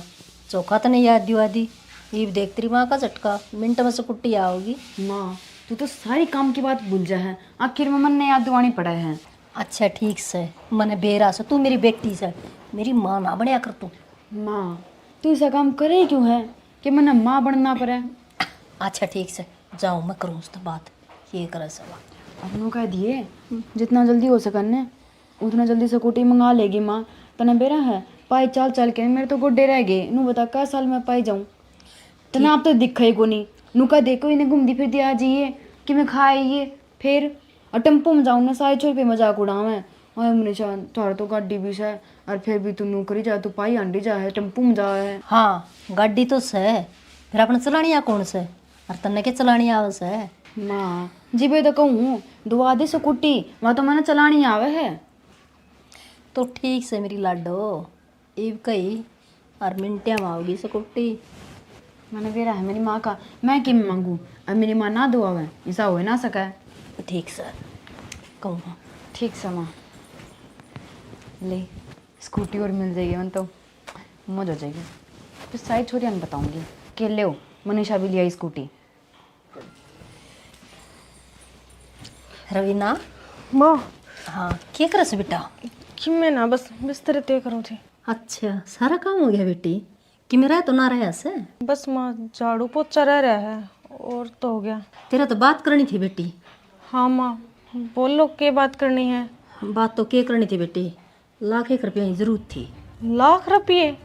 चोखा तने याद दिवा दी। ईब देख तेरी माँ का झटका, मिनट में से कुट्टी आओगी। माँ, तू तो सारी काम की बात भूल जा है, आखिर में मन ने याद दिवानी पड़ा है। अच्छा ठीक से, मने बेरा से तू मेरी बेटी से, मेरी माँ ना बनया कर तू। माँ, तू ऐसा काम करे क्यों है कि मने माँ बनना पड़े? अच्छा ठीक से, जाओ मैं करूँ उससे बात, ये करे सवा। अब नू कह दिए, जितना जल्दी हो सके ने, उतना जल्दी स्कूटी मंगा लेगी माँ। तने बेरा है, पाई चाल चाल के मेरे तो गोडे रह गए, नू बता कै साल में पाई जाऊँ। तने आप तो दिखा ही कोनी। नू कह दे कोई ने घूमती फिरती आ जाइए कि मैं खा आइए, फिर और टेम्पो में जाऊँ ना, सारे छोर पे मजाक उड़ावे। ओए मनीषा, थारे तो गाड़ी भी से, और फिर भी तू नौकरी जा, तू पाई हांडी जा है, टेम्पो में जा है। हाँ, गाड़ी तो से, फिर अपने चलानी आ कौन से? और तन्ने के चलानी आवे से? माँ, जिबे तो कहूँ, दुआ दे स्कूटी, वहाँ तो मैंने चलानी आवे है। तो ठीक से मेरी लाडो, इब कही और मिनटिया में आओगी स्कूटी। मैंने बेरा है मेरी माँ का, मैं किम मांगू? अब मेरी माँ ना दुआवे, ऐसा हो ना सके। ठीक से कहूँ। ठीक से माँ, ले स्कूटी और मिल जाएगी, मन तो मौज हो जाएगी। फिर सारी छोरियां ने बताऊंगी कि ले मनीषा भी ले आई स्कूटी। रवीना। माँ। हाँ, के करस बेटा? कि मैं ना बस बिस्तर तय करूँ थी। अच्छा, सारा काम हो गया बेटी? कि मेरा तो ना रहा से? बस माँ, झाड़ू पोछा रह रहा है, और तो हो गया। तेरा तो बात करनी थी बेटी। हाँ माँ, बोलो, के बात करनी है? बात तो के करनी थी बेटी, लाख एक रुपया की जरूरत थी। लाख रुपये?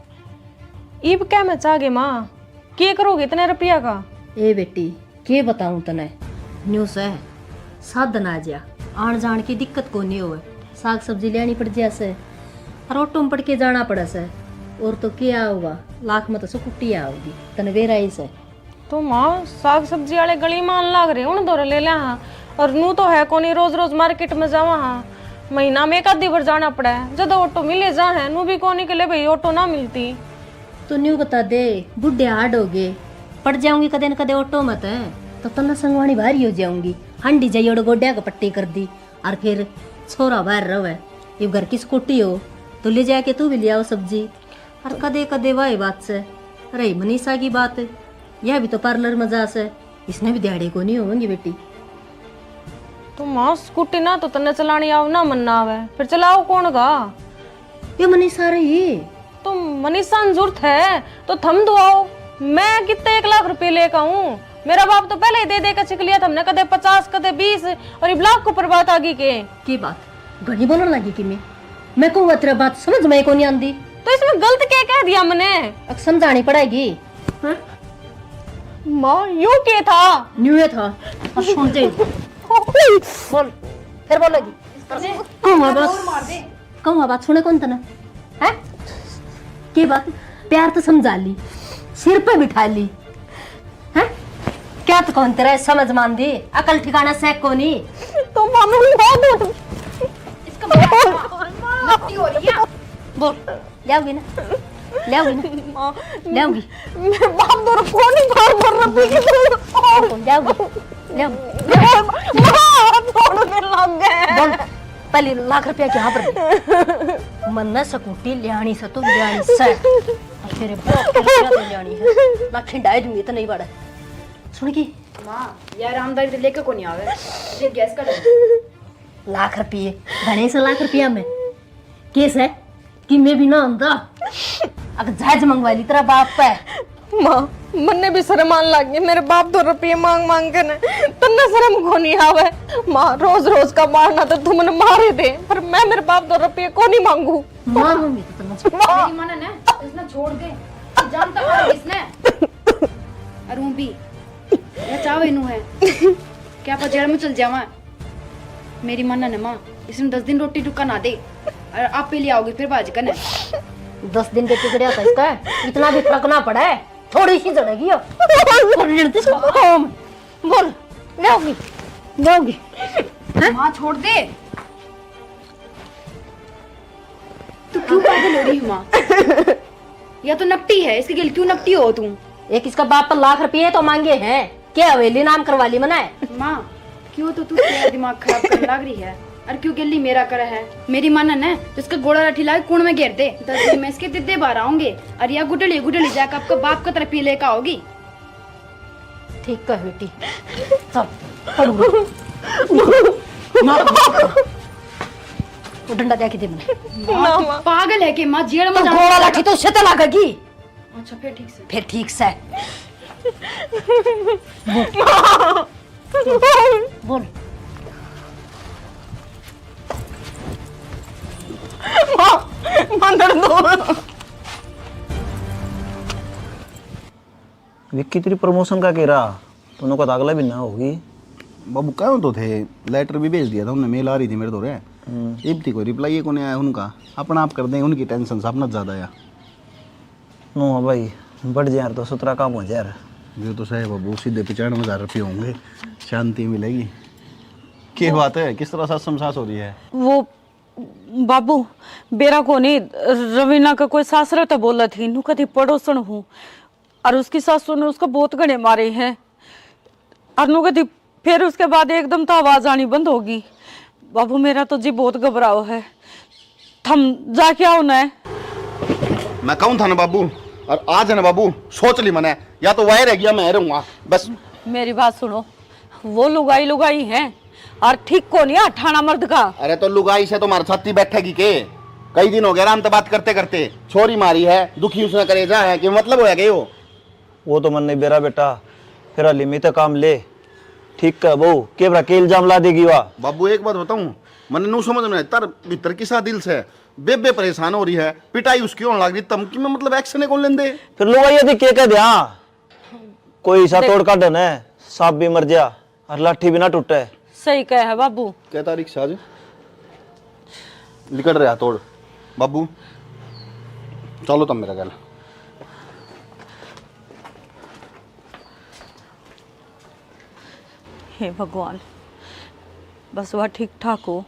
इब क्या में चाहगे माँ? के करोगे इतने रुपया का? ए बेटी, के बताऊं तने, न्यू सै, साधन आ जा, आण जाण की दिक्कत कोनी होवे, साग सब्जी लेनी पड़ जा से, और ऑटो में पड़ के जाना पड़े से, और तो के आओगा, लाख में तो स्कूटी आओगी, तने बेरा ही से। तो माँ, साग सब्जी वाले गली मान लाग रहे, उन धोरे ले ला हाँ। और नू तो है कोनी, रोज रोज मार्केट में जावा हाँ, महीना में एक आधी बार जाना पड़ा है, जद ऑटो मिले जा है, नू भी कोनी के ले भाई ऑटो ना मिलती। तो न्यू बता दे, बुढ़े हार्ड हो गए, पड़ जाऊंगी कदे न कदे ऑटो में, तो तब तन्ने संगवानी भारी हो जाऊंगी। हांडी जाइए, गोड्या को पट्टी कर दी, और फिर छोरा बाहर रहे, ये घर की स्कूटी हो, तो ले जाके तू भी ले आओ सब्जी। और कदे कदे वाह बात से, रही मनीषा की बात, यह भी तो पार्लर में जा से, इसने भी दिहाड़ी को नहीं होंगी बेटी। तो माँ, स्कूटी ना तो तन्ने चलानी आवे, ना मन्ने आवे, फिर चलाओ कौन गा? ये मनीषा रही। तो मनीषा ने जरूरत है तो थम दो आओ, मैं कितने एक लाख रुपए लेकर आऊं? मेरा बाप तो पहले ही दे दे के छिक लिया थमने, कदे पचास, कदे बीस, और इब लाख को पर बात आ गई के? की बात? घणी बोलण लगी कि मैं? मैं कहूँगा तेरा बात समझ में ही कोनी आंदी। तो इसमें गलत क्या कह दिया मैंने? अब समझानी पड़ेगी। हाँ? माँ, यो के था? न्यू ये था। अब सुन दे। बोल, फिर बोलेगी। कहूँगा बात, कहूँगा बात सुने कौन तने? हैं? के बात? प्यार तो समझा ली, सिर पे बिठा ली, हैं? क्या तो कौन तेरा समझ मान दी, अकल ठिकाना से कोनी। तो मानू बहुत इसका मत्ती हो रही है। बोल, ले आओगी ना? ले आओगी ना? माँ, ले आओगी? मेरे बाप दो को नहीं बार बार रखी। ले आओगी? ले आओगी? माँ, छोड़ दे, लग गए। बोल, पहले लाख रुपया के यहाँ पर दे। मन्ने स्कूटी लियानी से तो लियानी से। और तेरे बाप के रुपया तो लियानी है। ना खिंडाए दूंगी तो नहीं बड़ा। सुन की? माँ, यार आमदारी तो लेके को नहीं आवे। ये गैस का डब्बा। लाख रुपये, घणे से लाख रुपया में। केस है कि मैं भी ना आंदा। अगर जहाज मंगवा ली तेरा बाप पे। माँ, मन्ने भी शर्म आन लग गई। मेरे बाप दो रुपये मांग मांग के ना, तन्ने शर्म को नहीं आवे। माँ, रोज रोज का मारना तो तुमने मारे दे, पर मैं मेरे बाप दो रुपये को नहीं मांगू। मारूंगी तो तुम। मेरी मन है ना, इसने छोड़ दे। जानता है इसने। अरूं भी। या चावे नू है। क्या पा जेल में चल जावा? मेरी माना ने माँ, इसने दस दिन रोटी टुक्का ना दे। और आप पे ले आओगी फिर बाज कने। दस दिन के टुकड़े होता इसका, इतना भी फर्क ना पड़ा है। थोड़ी सी जलेगी हो। बोल, ले आओगी, ले आओगी, ले आओगी। माँ, छोड़ दे। तू क्यों पागल हो रही है, माँ? या तो नपटी है, इसके गिल क्यों नपटी हो तू? एक इसका बाप पर लाख रुपये तो मांगे हैं, क्या हवेली नाम करवा ली मना है? माँ, क्यों तो तू तेरा दिमाग खराब करने लग रही है, और क्यों गिल्ली मेरा करे है? मेरी माना ने तो इसका गोला लाठी लाके कुण में घेर दे, दस दिन में इसके दिद्दे बाहर आऊंगे, और या गुडली गुडली जाकर आपका बाप का तरफ पी लेकर आओगी। ठीक है बेटी, चल, पढ़ूंगा। माँ, वो डंडा दे के दे मने। माँ, तू पागल है के माँ? जेल में तो जाऊंगा। गोला लाठी तो उससे तो लागेगी। अच्छा, फिर ठीक से। फिर ठीक से। बोल। बोल। माँ, माँ, दर्द हो। विक्की, तेरी प्रमोशन का के रहा? तूने को तो अगला महीना होगी। बाबू, कहो तो थे, लेटर भी भेज दिया था उनने, मेल आ रही थी मेरे धोरे। हम्म। इब तक कोई रिप्लाई ही कोनी आया उनका। अपना आप कर दें, उनकी टेंशन से अपना ज्यादा आया। नो भाई, बढ़ जाए यार तो सत्रह काम हो जाए यार। जो तो सही बाबू, सीधे पचानवे हजार रुपये होंगे, शांति मिलेगी। क्या बात है, किस तरह सास समसास हो रही है? वो बाबू, बेरा कोनी, रवीना का कोई सासरे तो बोला थी, नु कदी पड़ोसन हूँ, और उसकी सासू ने उसको बहुत घणे मारे हैं। और नु कदी फिर उसके बाद एकदम तो आवाज आनी बंद होगी। बाबू, मेरा तो जी बहुत घबराव है, थम जाके आओ ना। मैं कहूँ था ना बाबू, और आज है ना बाबू, सोच ली मैंने, या तो वह रह गया, मैं रहूंगा बस। मेरी बात सुनो, वो लुगाई लुगाई है और ठीक को नहीं अठाना मर्द का। अरे तो लुगाई से तो मार छाती बैठेगी के? कई दिन हो गए आराम तो बात करते करते, छोरी मारी है, दुखी उसने करेजा है, कि मतलब होया गए हो? वो तो मन नहीं बेरा बेटा, फिर हली में तो काम ले। ठीक है बहू, के भरा के इल्जाम ला देगी वा? बाबू, एक बात बताऊं, मन्ने नू समझ में तर भीतर किसा दिल से बेबे परेशान हो रही है, पिटाई उसकी होने लग रही, धमकी में मतलब एक्शन कौन लेंदे? फिर लुगाई दी के कह दे, हाँ, कोई सा देख। तोड़ काढ ने, सांप भी मर जा और लाठी भी ना टूटे। सही कहे है बाबू। कै तारीख से आज? लिकड़ रहा तोड़। बाबू, चलो तुम मेरा गल। हे भगवान, बस वह ठीक ठाक हो।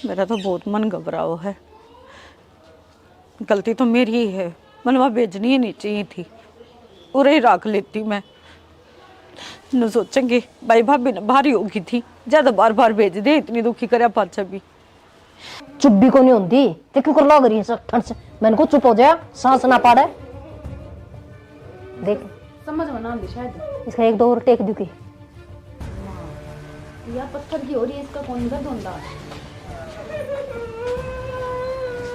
मेरा तो बहुत मन घबराओ है। गलती तो मेरी ही है, मन वहाँ भेजनी ही नहीं चाहिए थी, उरे ही रख लेती मैं। न सोचेंगे भाई, भाभी ने भारी होगी थी, ज्यादा बार बार भेज दे, इतनी दुखी करया पाछे भी। चुप भी कोनी होंदी, ते क्यों कर लाग रही है ठंड से? मैंने को चुप हो जा, सांस ना पाड़े। देख, समझ में ना आंदी शायद। इसका एक दो और टेक दूं की। या पत्थर की हो रही है, इसका कौन दर्द होंदा?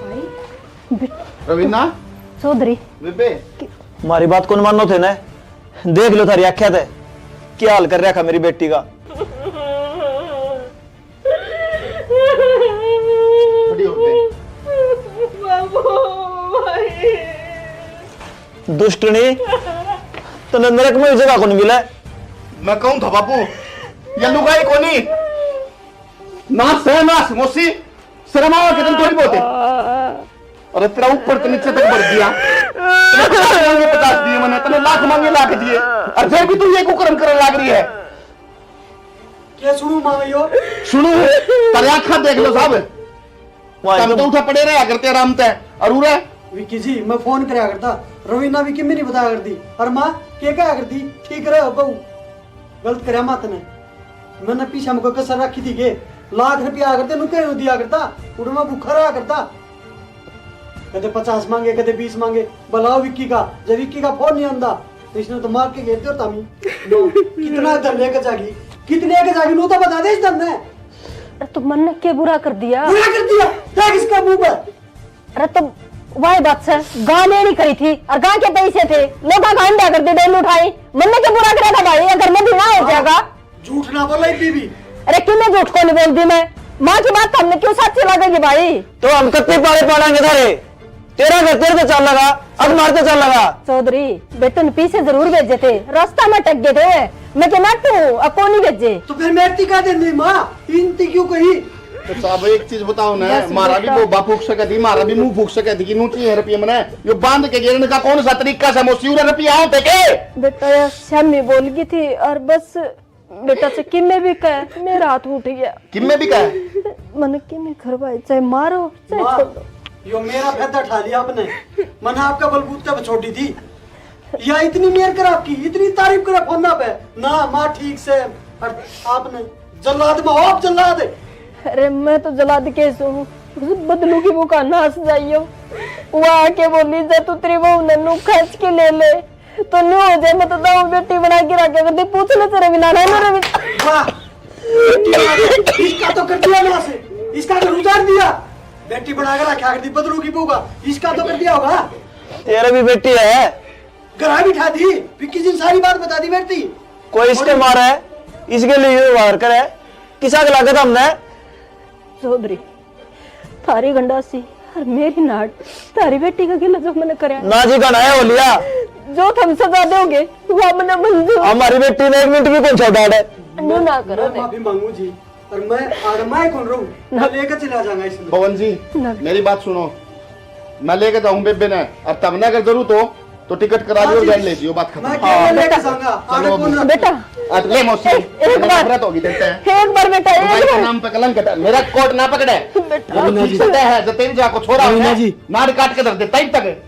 भाई। रवीना। चौधरी। बेबे। मारी बात कौन मानो थे ने? देख लो थारी आख्या थे, क्या हाल कर रखा मेरी बेटी का। दुष्टनी, तन्ने नरक में जगह कोनी मिले। मैं कहूं था बापू, ये लुगाई कोनी। नाश है नाश, मौसी, शर्म आवा के तन थोड़ी बहुत है। अरे तेरा ऊपर से नीचे तक भर दिया। तने पचास मांगे पचास दिए मैंने, तने लाख मांगे लाख दिए, और फिर भी तू ये कुकर्म करने लाग रही है। क्या सुनू माँ यो? सुनू, तेरे आँखा देख लो साहब। वाह, तब तो एकदम उठा पड़े रहा करते आराम ते। और उरे? विक्की जी, मैं फोन करया करता, रवीना भी किम्मे नहीं बताया करती। और माँ, के कहा करती, ठीक रह बहू, गलत करया माँ तने। मैंने पीछे में कोई कसर रखी थी के? लाख रुपया आकर तेनू कह दिया करता, उड़ में भूखा रहा करता। कदे पचास मांगे, कदे बीस मांगे। बुलाओ विक्की का, जब विक्की का फोन नहीं आंदा, तो इसने तो मार के घेर दियो तामी। लो, कितना इधर लेके जागी, कितने लेके जागी, नू तो बता दे इस दम ने। अरे तो मन्ने के बुरा कर दिया? बुरा कर दिया? देख इसका मुंह पर। अरे तो वही बात से, गां लेनी कही थी और गां के पैसे थे, लोगों का अंडा कर दे, डोल उठाई। मन्ने के बुरा करा था भाई, अगर मैं भी ना हो जाएगा। झूठ ना बोला इतनी भी। अरे क्यों मैं झूठ को नहीं बोल दी मैं? माँ की बात हमने क्यों साची लगेगी भाई? तो हम कत्ते पाले पालेंगे थारे? तेरा घर तेरे पे चल लगा, अब मार पे चल लगा। चौधरी, बेटन पीछे जरूर भेजे थे, रास्ता में टक गए थे। मैं के नाटू, अब को नहीं भेजे। तो फिर मैं इतनी कह देंदी माँ, इनती क्यों कही? तो साहब एक चीज बताओ ना, बस मारा भी बेटा। वो बापू फूक सके थी, मारा भी मुंह फूक सके थी कि नू चाहिए रुपये मने। यो बांध के गिरने का कौन सा तरीका से मौसी उरे रुपये आओ थे के? बेटा यार, श्यामी बोल गई थी और बस बेटा से किमे भी कह, मेरा हाथ उठ गया। किमे भी कह? मने किमे घर भाई, चाहे मारो, चाहे माँ, छोड़ो। यो मेरा फायदा ठा लिया आपने। मने आपका बलबूते पे छोड़ी थी। या इतनी मेर कर आपकी, इतनी तारीफ करे फोना पे। ना माँ ठीक से, और आपने जल्लाद में हो आप, जल्लाद। अरे मैं तो जल्लाद कैसे हूँ, उस बदलू की मुका नाश जाइयो। वो आके बोली, जा तू तेरी बहू ने नू खींच के ले ले। तो न्यू हो जाए, मैं तो दाऊ बेटी बना के रखे करती, पूछ ले तेरे बिना, ना मेरे बिना। वाह! बेटी बना के, इसका तो कर दिया नाश, इसका तो उजाड़ दिया। बेटी बना के रखा करती बदलू की बहू का, इसका तो कर दिया होगा। तेरा भी बेटी है। घर आ बिठा दी, विक्की जी ने सारी बात बता दी बेटी। कोई इसके मारा है, इसके लिए व्यवहार करे, किसा के लागत हमने? चौधरी, थारी गंडासी और मेरी नाट, थारी बेटी का गिला जो मैंने करया। ना जी, घना है हो लिया। जो थम सजा दोगे, वो मैंने मंजूर। हमारी बेटी ने एक मिनट भी कौन छोड़ा है। न्यू ना करो मैं ने। माफी मांगू जी, पर मैं आड़ मैं कौन रहूं? मैं लेके चला जाऊंगा इसमें। पवन जी, ना। मेरी बात सुनो, मैं लेके जाऊं बेबे ने, और तब ने अगर जरूरत हो तो टिकट करा लियो, हाँ जी। बैठ ले जियो, बात खत्म। मैं हाँ, अकेले लेके बेटा। जाऊंगा, चलो आगे कौन अभी। रख- बेटा। अट ले मौसी, एक, एक बार। नफरत होगी तेरे से। एक बार बेटा, एक भाई के बार। नाम पे कलंक हटा, मेरा कोट ना पकड़े। बेटा। अभी ठीक से है, जब तेरी जाको छोरा रवीना है, जी। नाड़ काट के धर दे, तब तक।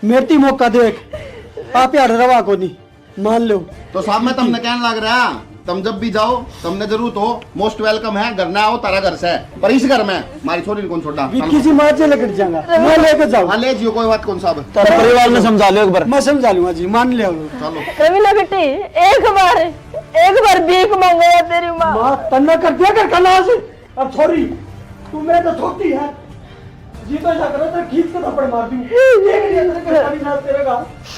मेरी मौका दे एक, आप यार रवा को नहीं। मान लो। तो साहब, मैं तमने कहने लग रहा, तुम जब भी जाओ, तुमने जरूरत हो, most welcome है, घर ना आओ, तारा घर से, पर इस घर में हमारी छोरी ने कौन छोड़ा? विक्की जी, मार जे लकड़ जाऊंगा, मैं लेके जाऊं। हाँ, ले जियो, कोई बात कौन साहब। तेरे परिवार ने समझा लो एक बार। मैं समझा लूंगा जी, मान लिया वो। चलो। रवीना बेटी, एक बार, एक बार भीख मांगो या तेरी माँ। माँ, तन्ना कर दिया घर का नाश। अब छोरी, तू मेरे तो छोटी है, जी तो ऐसा करो, तेरे खींच के थप्पड़ मार दूं। देख लिया तेरे घर का भी नाश तेरे का,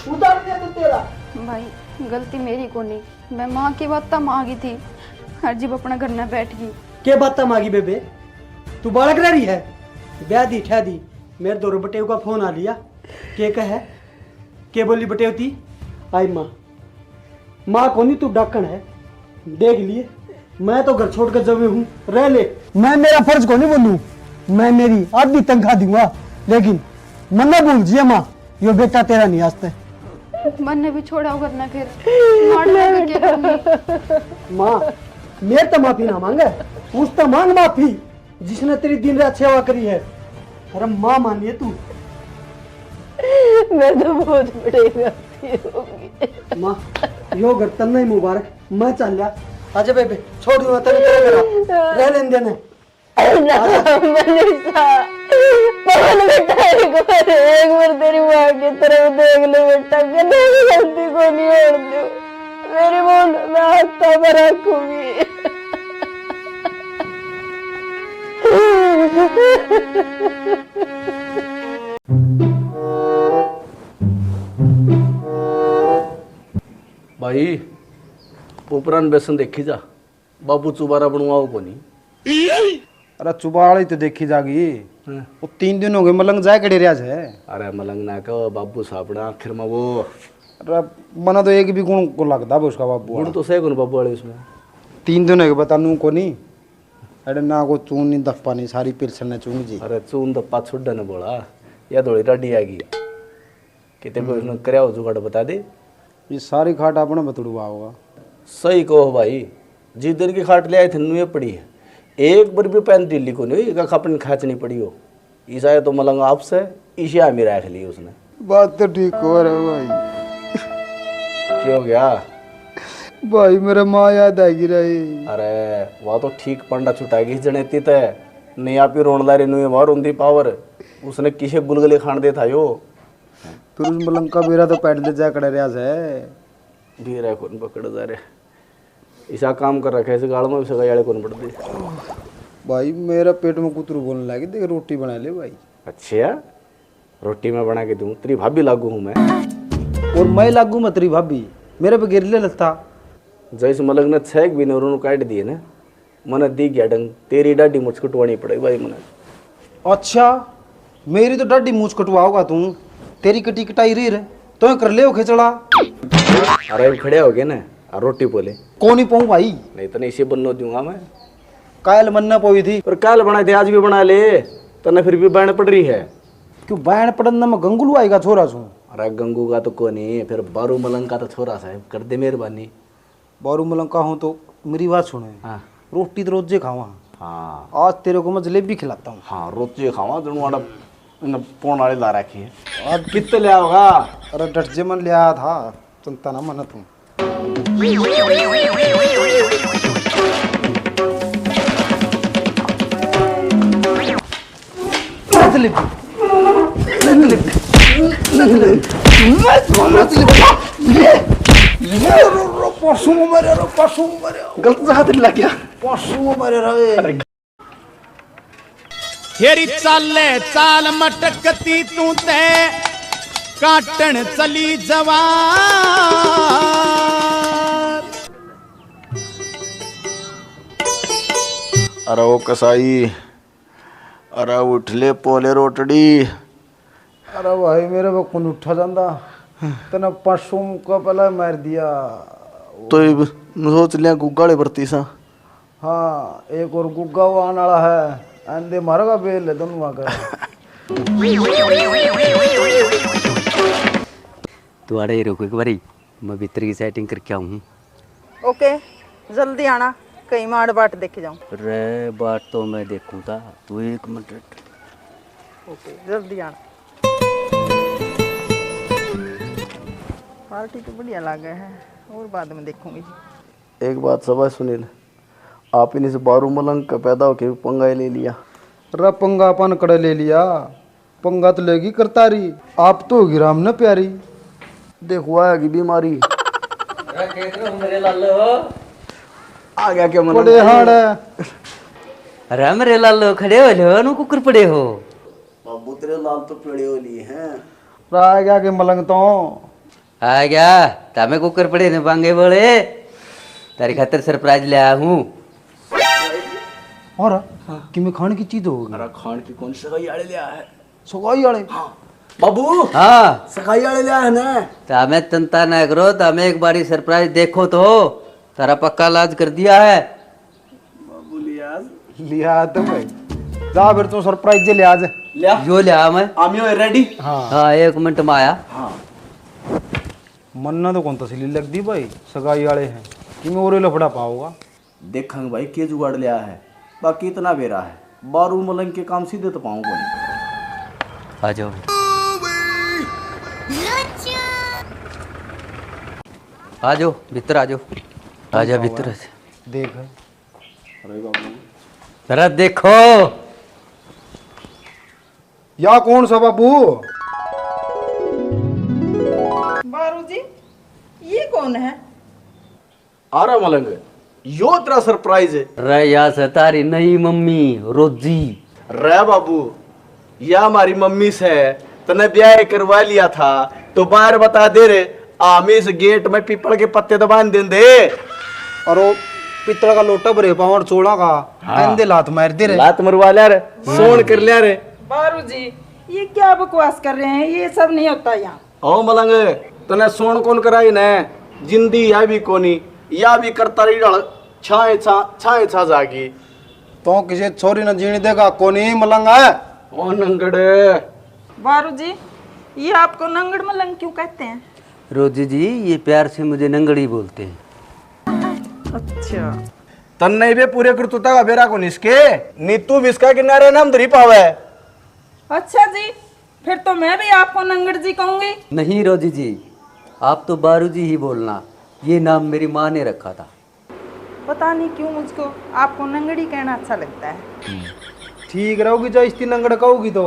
उतार दिया तो तेरा। भाई, गलती मेरी कोनी, मैं माँ की बात मांगी थी, और जब अपने घर में बैठ गई। के बात मांगी बेबे? तू बालक रह रही है, ब्याह दी ठह दी, मेरे दौरे बटेव का फोन आ लिया। के कहे? के बोली बटेवती? आई माँ, माँ कोनी तू डाकण है, देख लिए, मैं तो घर छोड़ कर जमे हूँ, रह ले। मैं मेरा फर्ज कोनी बोलूँ, मैं मेरी आधी तनख्वाह दूंगा, लेकिन मन्ना भूल जिया माँ, यो बेटा तेरा नहीं आस्ते। मन्ने भी छोड़ा करना फिर। मार लगे क्या करनी? माँ, मेरे तो माफी ना मांगे, उस तो मांग माफी। जिसने तेरी दिन रात सेवा करी है। अरे माँ मानिए तू। मैं तो बहुत बड़ी गलती होगी। माँ, यो घर तन्ने ही मुबारक, मैं चाल्या। आजा बेबे, छोड़ दूंगा तेरे, तेरे घर आ। रह लेने देने। ना, मनीषा, पवन बेटा, एक बार, एक बार तेरी माँ की तरफ देख ले बेटा, कदे भी गलती को नहीं होने दूँ। मेरी बहू, मैं हाथों में रखूंगी। भाई, ऊपरान बेसन देखी जा, बाबू चुबारा बनवाओ कोनी। अरे चुबाल ही तो देखी जागी। हाँ। वो तीन दिन हो गए, मलंग जाए कड़े रहा है। अरे मलंग ना कहो, बाबू साहब ना आखिर में वो। अरे मना तो एक भी गुण को लगता बे उसका बाबू गुण वाला। तो सही गुण बाबू वाले उसमें। तीन दिन हो गए, बता नू को नहीं। अरे ना को चून नहीं दप्पा नहीं, सारी पिलसन ने चूंग जी। अरे चून दप्पा छुड्डा ने बोला, या थोड़ी डाडी आ गई। कितने कोई उसने करया हो जुगाड़ बता दे। ये सारी खाट आपने बतड़ुआ होगा। सही कहो भाई, जिस दिन की खाट ले आए थे नुए पड़ी है, एक बार भी पैन ढीली को नहीं हुई, कख अपनी खाचनी पड़ी हो। ईसा तो मलंग आपसे, इसे आमी रख ली उसने। बात तो ठीक हो रहा भाई। क्या हो गया? भाई मेरा माँ याद आ गई रही। अरे वह तो ठीक पंडा छुटा गई जनेती ते, नहीं आप ही रोन ला रहे नुए वह रोंदी पावर। उसने किसे गुलगुले खान दे था यो। फिर उस मलंग का बेरा तो पैड ले जा कड़ा रहा है। बेरा कौन पकड़ जा रहे? ऐसा काम कर रखा है, इस गाल में भी सगाई वाले कौन पड़ते? भाई मेरा पेट में कुतरू बोलने लगे, देख रोटी बना ले भाई। अच्छा, रोटी मैं बना के दूं, तेरी भाभी लागू हूँ मैं। और मैं लागू मैं तेरी भाभी, मेरे पे गिर ले लगता। जैसे मलंग ने छह भी ने काट दिए ना, मने दी गया डंग, तेरी डाडी मूछ कटवानी पड़ेगी भाई मने। अच्छा, मेरी तो डाडी मूछ कटवाओगा तू, तेरी कटी कटाई रीर, तो कर ले खेचड़ा। अरे खड़े हो गए ना, आ रोटी बोले। कौन ही पाऊं भाई? नहीं तो नहीं इसे बननो दूंगा मैं। कायल मन्ना पोई थी। पर कायल बना दे, आज भी बना ले, तन्ने फिर भी बैन पड़ रही है। क्यों बैन पड़न ना मैं गंगू लुआई का छोरा सूं। अरे गंगू का तो कोनी, फिर बारू मलंग का तो छोरा सा है, कर दे मेहरबानी। बारू मलंग का हूँ तो मेरी बात सुने। हाँ। रोटी तो रोजे खावा। हाँ। आज तेरे को मैं जलेबी खिलाता हूँ। हाँ, रोजे खावा, जणू आड़ा इन्हें पौन वाले ला रखी है। आज कितने लिया होगा? अरे डट जे, मन लिया था, चिंता ना मन तू। नचले, नचले, नचले, नचले, नचले। ये, ये रो, रो, पशु मरे, रो, पशु मरे। गलत जगह ते लग गया। पशु मरे रे। अरे। फेरी चाले चाल मटकती तू ते काटण चली जवार। अरे ओ कसाई, अरे उठ ले पोले रोटड़ी। अरे भाई, मेरे को कौन उठा जांदा? तने पशु का पहला मार दिया। तो ये सोच लिया गुग्गा वाले भर्ती सा। हाँ, एक और गुग्गा वो आने वाला है। आंदे मारेगा बेल है दोनों आकर। तू आड़े ही रुक एक बारी, मैं भीतर की सेटिंग करके आऊँ हूँ। ओके, जल्दी आना, कहीं मैं आड़ बाट देखे जाऊँ। रे, बाट तो मैं देखूँ था, तू एक मिनट। ओके, जल्दी आना। पार्टी तो बढ़िया लागे है, और बाद में देखूंगी जी। एक बात सबाय सुनील, आप इन्हीं से बारू मलंग का पैदा होके भी पंगा ही ले लिया। रे पंगा अपन कड़े ले लिया, पंगा तो लेगी करतारी, आप तो होगी राम न प्यारी। देखो आएगी बीमारी। अरे खेत में मेरे लालो हो। आ गया क्या मन? बड़े हाड़ है। अरे मेरे लालो खड़े हो लो, नु कुकर पड़े हो। बाबू तेरे लाल तो पेड़े हो लिए हैं। आ गया के मलंग तो। आ गया, तामे कुकर पड़े ने बांगे बोले। तारी खातर सरप्राइज ले आया हूँ। और हाँ। कि मैं खान की चीज होगी? अरे खान की कौन सगाई आले ले आया है? सगाई आले? हाँ। बाबू। हाँ। सगाई आले ले आया है ना? तामे चिंता ना करो, तामे एक बारी सरप्राइज देखो तो। तारा पक्का इलाज कर दिया है। बाबू लियाज। लिया तो भाई। जा फिर तू सरप्राइज जे लियाज। लिया। यो लिया मैं। आमियो है रेडी। हाँ। हाँ, एक मिनट में आया। हाँ। मन्ना तो कौन तसली लगदी भाई, सगाई वाले हैं। कि मैं और लफड़ा पाऊंगा। देखांगे भाई के जुगाड़ लिया है। बाकी इतना बेरा है, बारू मलंग के काम सीधे तो पाऊंगा नहीं। आ जाओ। आ जाओ, भीतर आ जाओ। आ जा भीतर आ जा। देख। अरे बाबू। जरा देखो। या कौन सा बाबू? बारू जी, ये कौन है? आरा मलंग, यो तेरा सरप्राइज है। रे या से तारी नई मम्मी रोजी। रे बाबू, या हमारी मम्मी से, तने ब्याह करवा लिया था तो बाहर बता दे रे, हम इस गेट में पीपल के पत्ते तो बांध देंदे। अरे पित्तल का लोटा भरे पावण चोला का। हाँ। आंदे लात मार दे रे। लात मरवा लिया रे, सोन कर लिया रे। बारू जी, ये क्या बकवास कर रहे हैं? ये सब नहीं होता यहाँ। ओ मलंग, तने सोन कौन कराई ने? जिंदी या भी कोनी, या भी करता रही ढल, छाए छा, छाए छा जागी। तो किसी छोरी ने जीने देगा कोनी मलंग है। ओ नंगड़े। बारू जी, ये आपको नंगड़ मलंग क्यों कहते हैं? रोजी जी, ये प्यार से मुझे नंगड़ी बोलते हैं। अच्छा। तन्ने बे पूरे करतूता का बेरा को निसके, नीतू विस्का किनारे नाम धरी पावे। अच्छा जी, फिर तो मैं भी आपको नंगड़ जी कहूंगी। नहीं रोजी जी, आप तो बारू जी ही बोलना, ये नाम मेरी माँ ने रखा था। पता नहीं क्यों मुझको आपको नंगड़ी कहना अच्छा लगता है। ठीक रहोगी जो इतनी नंगड़ कहोगी तो।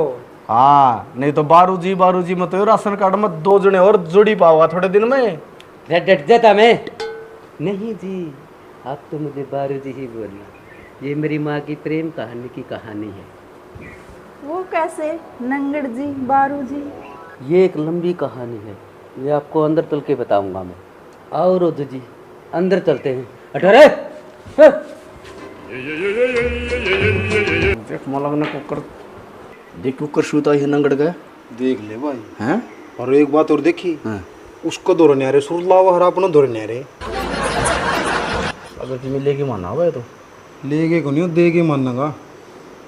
हाँ, नहीं तो बारू जी, बारू जी मत हो, राशन कार्ड में दो जने और जोड़ी पाओगा थोड़े दिन में। रे डट जाता मैं। नहीं जी, आप तो मुझे बारू जी ही बोलना। ये मेरी माँ की प्रेम कहानी की कहानी है। वो कैसे, नंगड़ जी, बारू जी? ये एक लंबी कहानी है, ये आपको अंदर चल के बताऊंगा मैं। आओ रोजू जी, अंदर चलते हैं। हटो रे। देख मलंग ने कुकर, देख कुकर सूता है नंगड़ का। देख ले भाई। हैं? और एक बात और देखी, हाँ। उसको धोरे न्यारे सुर लावा और अपना धोरे न्यारे। अगर तुम्हें लेके माना हुआ है तो। लेके को नहीं, दे के मानूंगा।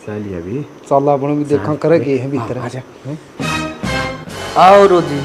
चलिए अभी। चल, अपन भी देखा करे के है भीतर। हाँ, आजा। हैं? आओ रोजी,